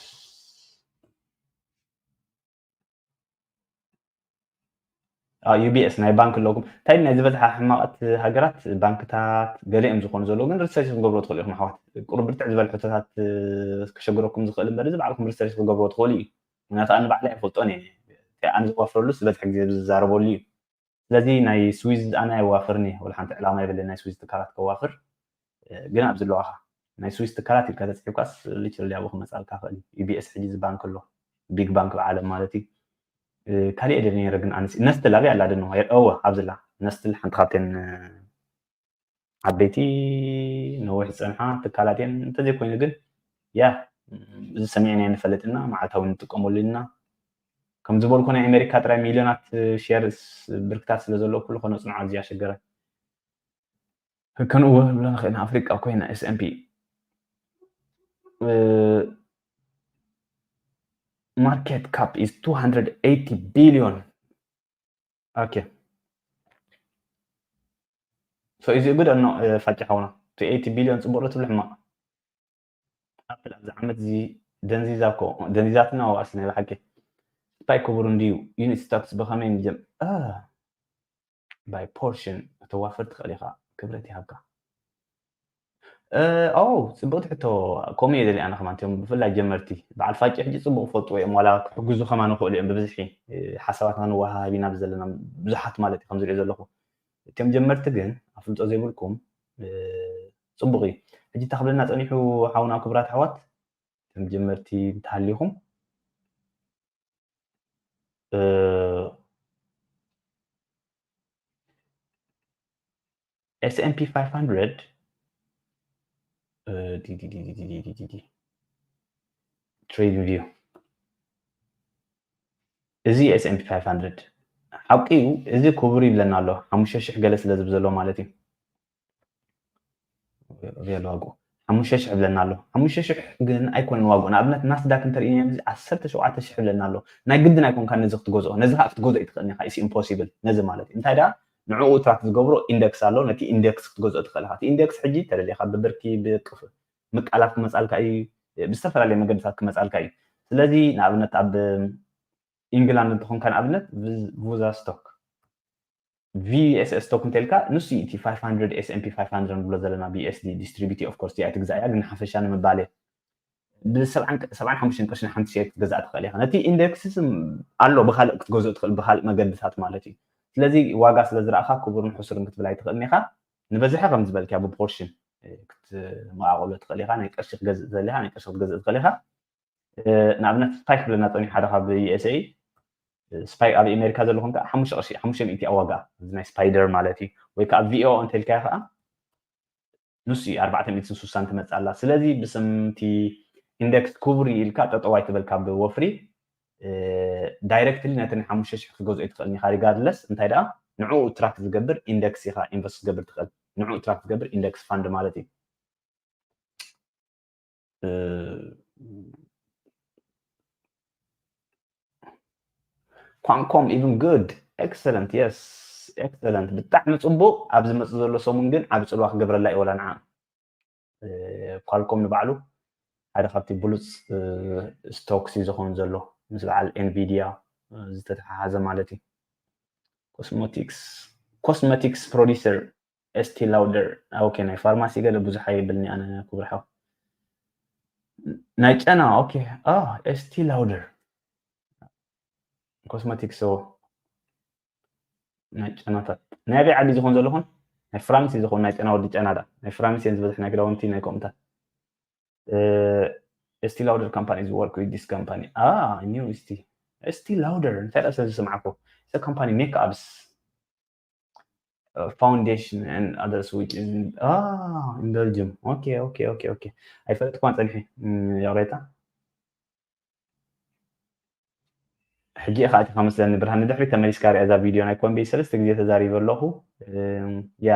ዩቢኤስ ናይ ባንክ ኣለኩም እንታይ ናይ ዝበዝሓ ሕማቐት ሃገራት ባንክታት ገሊኦም ዝኾኑ ዘለዉ ግን ሪሰርች ክገብሮ ትኽእሉ ኢኹም ኣሕዋት። ቁሩብ ብርትዕ ዝበለ ሕቶታት ክሸግረኩም ዝኽእል እምበር እዚ ባዕልኩም ሪሰርች ክገብሮ ትኽእሉ እዩ። ምክንያቱ ኣነ ባዕለ ኣይፈልጦን እየ ኣነ ዘዋፍረሉ ዝበዝሐ ግዜ ዝዛረበሉ እዩ። ስለዚ ናይ ስዊዝ ኣነ ኣይዋፍርን እየ ወላ ሓንቲ ዕላማ የብለ ናይ ስዊዝ ትካላት ከዋፍር። ግን ኣብዚ ኣለዋኻ ናይ ስዊዝ ትካላት ኢልካ ተፅሒፍካስ ሊትራሊ ኣብኡ ክመፃልካ ክእል እዩ። ዩቢኤስ ሕጂ እዚ ባንክ ኣሎ ቢግ ባንክ ብዓለም ማለት እዩ። ካልእ የደል ነረ ግን ኣነስ ነስትል ኣበይ ኣላ ድንዋ የርአወ ኣብዝላ ነስትል ሓንቲ ካብተን ዓበይቲ ነዊሕ ዝፀንሓ ትካላት እየን እንተዘይኮይኑ ግን ያ እዚ ሰሚዕና ንፈልጥ እና መዓልታዊ ንጥቀመሉ ኢና። ከም ዝበልኩ ናይ ኣሜሪካ ጥራይ ሚልዮናት ሼርስ ብርክታት ስለ ዘሎ ኩሉ ከነፅንዖ ኣዝዩ ኣሸገረ። ከንኡ ብሎ ንኽእል ኣፍሪቃ ኮይና ኤስኤምፒ market cap is two hundred eighty billion. Okay. So is it good or not? ፋቂ ሓውና two eighty billion ፅቡቅ ዶ ትብሉ ሕማቅ? ኣፕል ኣብዚ ዓመት እዚ ደንዚዛ እኮ ደንዚዛትና ዋስ ናይ ብሓቂ ስፓይ ክቡር እንድዩ። ዩኒት ስታክስ ብኸመይ ንጀም by portion ከተዋፍር ትኽእል ኢኻ። ክብረት ይሃብካ። ኦ ፅብቕቲ ሕቶ። ከምኡ እየ ደሊ ኣነ ከማን እቲኦም ብፍላይ ጀመርቲ በዓል ፋቂ ሕጂ ፅቡቅ ፈልጥዎ እዮም ዋላ ክሕግዙ ከማን ይኽእሉ እዮም ብብዝሒ ሓሳባት ክንወሃሃብ ኢና ብዘለና ብዙሓት ማለት እዩ ከምዝሪኦ ዘለኹ እቲኦም ጀመርቲ ግን ኣፍልጦ ዘይብልኩም ፅቡቅ እዩ። ሕጂ እታ ክብለና ፀኒሑ ሓውና ክቡራት ኣሕዋት እቶም ጀመርቲ እንተሃሊኹም S&P five hundred Trading View እዚ S&P five hundred ሓቂ እዩ። እዚ ክቡር ይብለና ኣሎ ሓሙሽተ ሽሕ ገለ ስለ ዝብ ዘሎ ማለት እዩ። ሪያል ዋግኡ ሓሙሽተ ሽሕ ይብለና ኣሎ። ሓሙሽተ ሽሕ ግን ኣይኮነን ዋግኡ። ንኣብነት ናስዳክ እንተርኢና እዚ ዓሰርተ ሸውዓተ ሽሕ ይብለና ኣሎ። ናይ ግድን ኣይኮንካ ነዚ ክትገዝኦ። ነዚ ከዓ ክትገዝኦ ይትኽእል ኢኻ። ኢስ ኢምፖሲብል ነዚ ማለት እዩ። እንታይ ደኣ ንዕኡ ትራክ ዝገብሮ ኢንደክስ ኣሎ። ነቲ ኢንደክስ ክትገዝኦ ትኽእል ኢኻ። እቲ ኢንደክስ ሕጂ ተደሊኻ ብብርኪ ብቅፍ ምቃላት ክመፃልካ እዩ። ብዝተፈላለየ መገድታት ክመፃልካ እዩ። ስለዚ ንኣብነት ኣብ ኢንግላንድ እንተኾንካ ንኣብነት ቡዛ ስቶክ ቪኤስኤስ ስቶክ እንተልካ ንሱ እቲ five hundred S&P five hundred ንብሎ ዘለና BSD distribute of course ኣይትግዛእ እያ ግን ሓፈሻ ንምባል እየ ብሰብዓን ሓሙሽተን ቅርሺ ንሓንቲ ሼር ክትገዛእ ትኽእል ኢኻ ነቲ ኢንደክስ ኣሎ ብካልእ ክትገዝኦ ትኽእል ብካልእ መገድታት ማለት እዩ ስለዚ ዋጋ ስለ ዝረእኻ ክቡርን ሕሱርን ክትብል ኣይትኽእልን ኢኻ ንበዝሐ ከም ዝበልክያ ብፖርሽን ክትመቃቅሎ ትኽእል ኢኻ ናይ ቅርሺ ክትገዝእ ትኽእል ኢኻ ናይ ቅርሺ ክትገዝእ ትኽእል ኢኻ ንኣብነት ስፓይ ክብለና ፀኒሑ ሓደ ካብ USA ስፓይ ኣብ ኣሜሪካ ዘለኹም ከዓ ሓሙሽተ ቅርሺ ሓሙሽተ ሚእቲ ኣብ ዋጋ እዚ ናይ ስፓይደር ማለት እዩ ወይ ከዓ ቪኦ እንተልካዮ ከዓ ንሱ እዩ ኣርባዕተ ሚእትን ስሳን ትመፅእ ኣላ ስለዚ ብስምቲ ኢንደክስ ኩብሪ ኢልካ ጠጠው ኣይትበል ካብ ወፍሪ። ዳይረክትሊ ነቲ ናይ ሓሙሽተ ሽሕ ክገዝኦ ትኽእል ኢኻ። ሪጋርድለስ እንታይ ደኣ ንዕኡ ትራክ ዝገብር ኢንደክስ ኢኻ ኢንቨስት ክገብር ትኽእል። ንዕኡ ትራክ ዝገብር ኢንደክስ ፋንድ ማለት እዩ። ኳንኮም even good, excellent, yes, excellent። ብጣዕሚ ፅቡቅ። ኣብ ዝመፅእ ዘሎ ሰሙን ግን ዓብ ፅልዋ ክገብረላ እዩ ወላ ንዓ። ኳልኮም ንባዕሉ ሓደ ካብቲ ብሉፅ ስቶክስ እዩ ዝኸውን ዘሎ ምስ በዓል ኤንቪዲያ ዝተተሓሓዘ ማለት እዩ። ኮስሞቲክስ ኮስሞቲክስ ፕሮዲሰር ኤስቲ ላውደር። ኦኬ፣ ናይ ፋርማሲ ገለ ብዙሕ ኣይብልኒ ኣነ ክብርሓው። ናይ ጨና። ኦኬ፣ ኤስቲ ላውደር ኮስሞቲክስ ናይ ጨናታት። ናይ ኣበይ ዓዲ ዝኾን ዘለኹን? ናይ ፍራንስ እዩ ዝኾን ናይ ጨና ወዲ ጨና ዳ ናይ ፍራንስ እየን ዝበዝሕ ናይ ክዳውንቲ ናይ ከምኡታት። Estee Lauder company is work with this company. Ah, I knew Estee. Estee Lauder እንታይ ዳ ስለ ዝሰማዕኩ? It's a company makeups, foundation and others which is in, ah, in Belgium. Okay, okay, okay, okay. ኣይፈለጥኳን ጸኒሐ። ይቕሬታ። ሕጂ ኢኻ ኣቲኻ መስለኒ ብርሃን። ንድሕሪት ተመሊስካ ሪኣ እዛ ቪድዮ ናይ ኮንቤይ ሰለስተ ግዜ ተዛሪበ ኣለኹ። ያ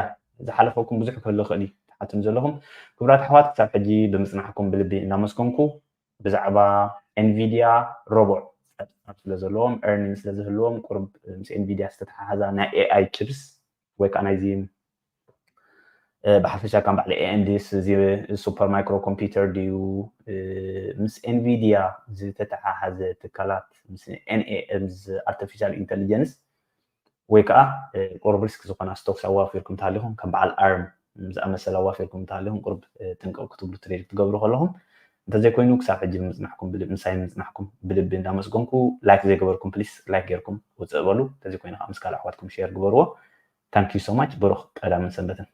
ዝሓለፈኩም ብዙሕ ክህሉ ይኽእል እዩ ትሓቱን ዘለኹም። ክቡራት ኣሕዋት ክሳብ ሕጂ ብምጽናሕኩም ብልቢ እናመስገንኩ ብዛዕባ ኤንቪድያ ረቡዕ ጸብጻብ ስለ ዘለዎም ኤርኒንግ ስለ ዝህልዎም ቁርብ ምስ ኤንቪድያ ዝተተሓሓዛ ናይ ኤኣይ ችፕስ ወይ ከዓ ናይዚ ብሓፈሻ ከም በዓል ኤኤምዲ እዚ ሱፐር ማይክሮ ኮምፒውተር ድዩ ምስ ኤንቪድያ ዝተተሓሓዘ ትካላት ምስ ኤንኤኤም ኣርቲፊሻል ኢንቴሊጀንስ ወይ ከዓ ቁሩብ ሪስክ ዝኾና ስቶክስ ኣዋፊርኩም ተሃሊኹም ከም በዓል ኣርም ዝኣመሰለ ኣዋፊርኩም ተሃሊኹም ቁሩብ ጥንቅቕ ክትብሉ ትሬድ ክትገብሩ ከለኹም እንተዘይኮይኑ ክሳብ ሕጂ ብምፅናሕኩም ምሳይ ምፅናሕኩም ብልቢ እንዳመስገንኩ ላይክ ዘይገበርኩም ፕሊስ ላይክ ገይርኩም ውፅእ በሉ። እንተዘይኮይኑ ከዓ ምስ ካልእ ኣሕዋትኩም ሼር ግበርዎ። Thank you so much። ብሩኽ ቀዳምን ሰንበትን።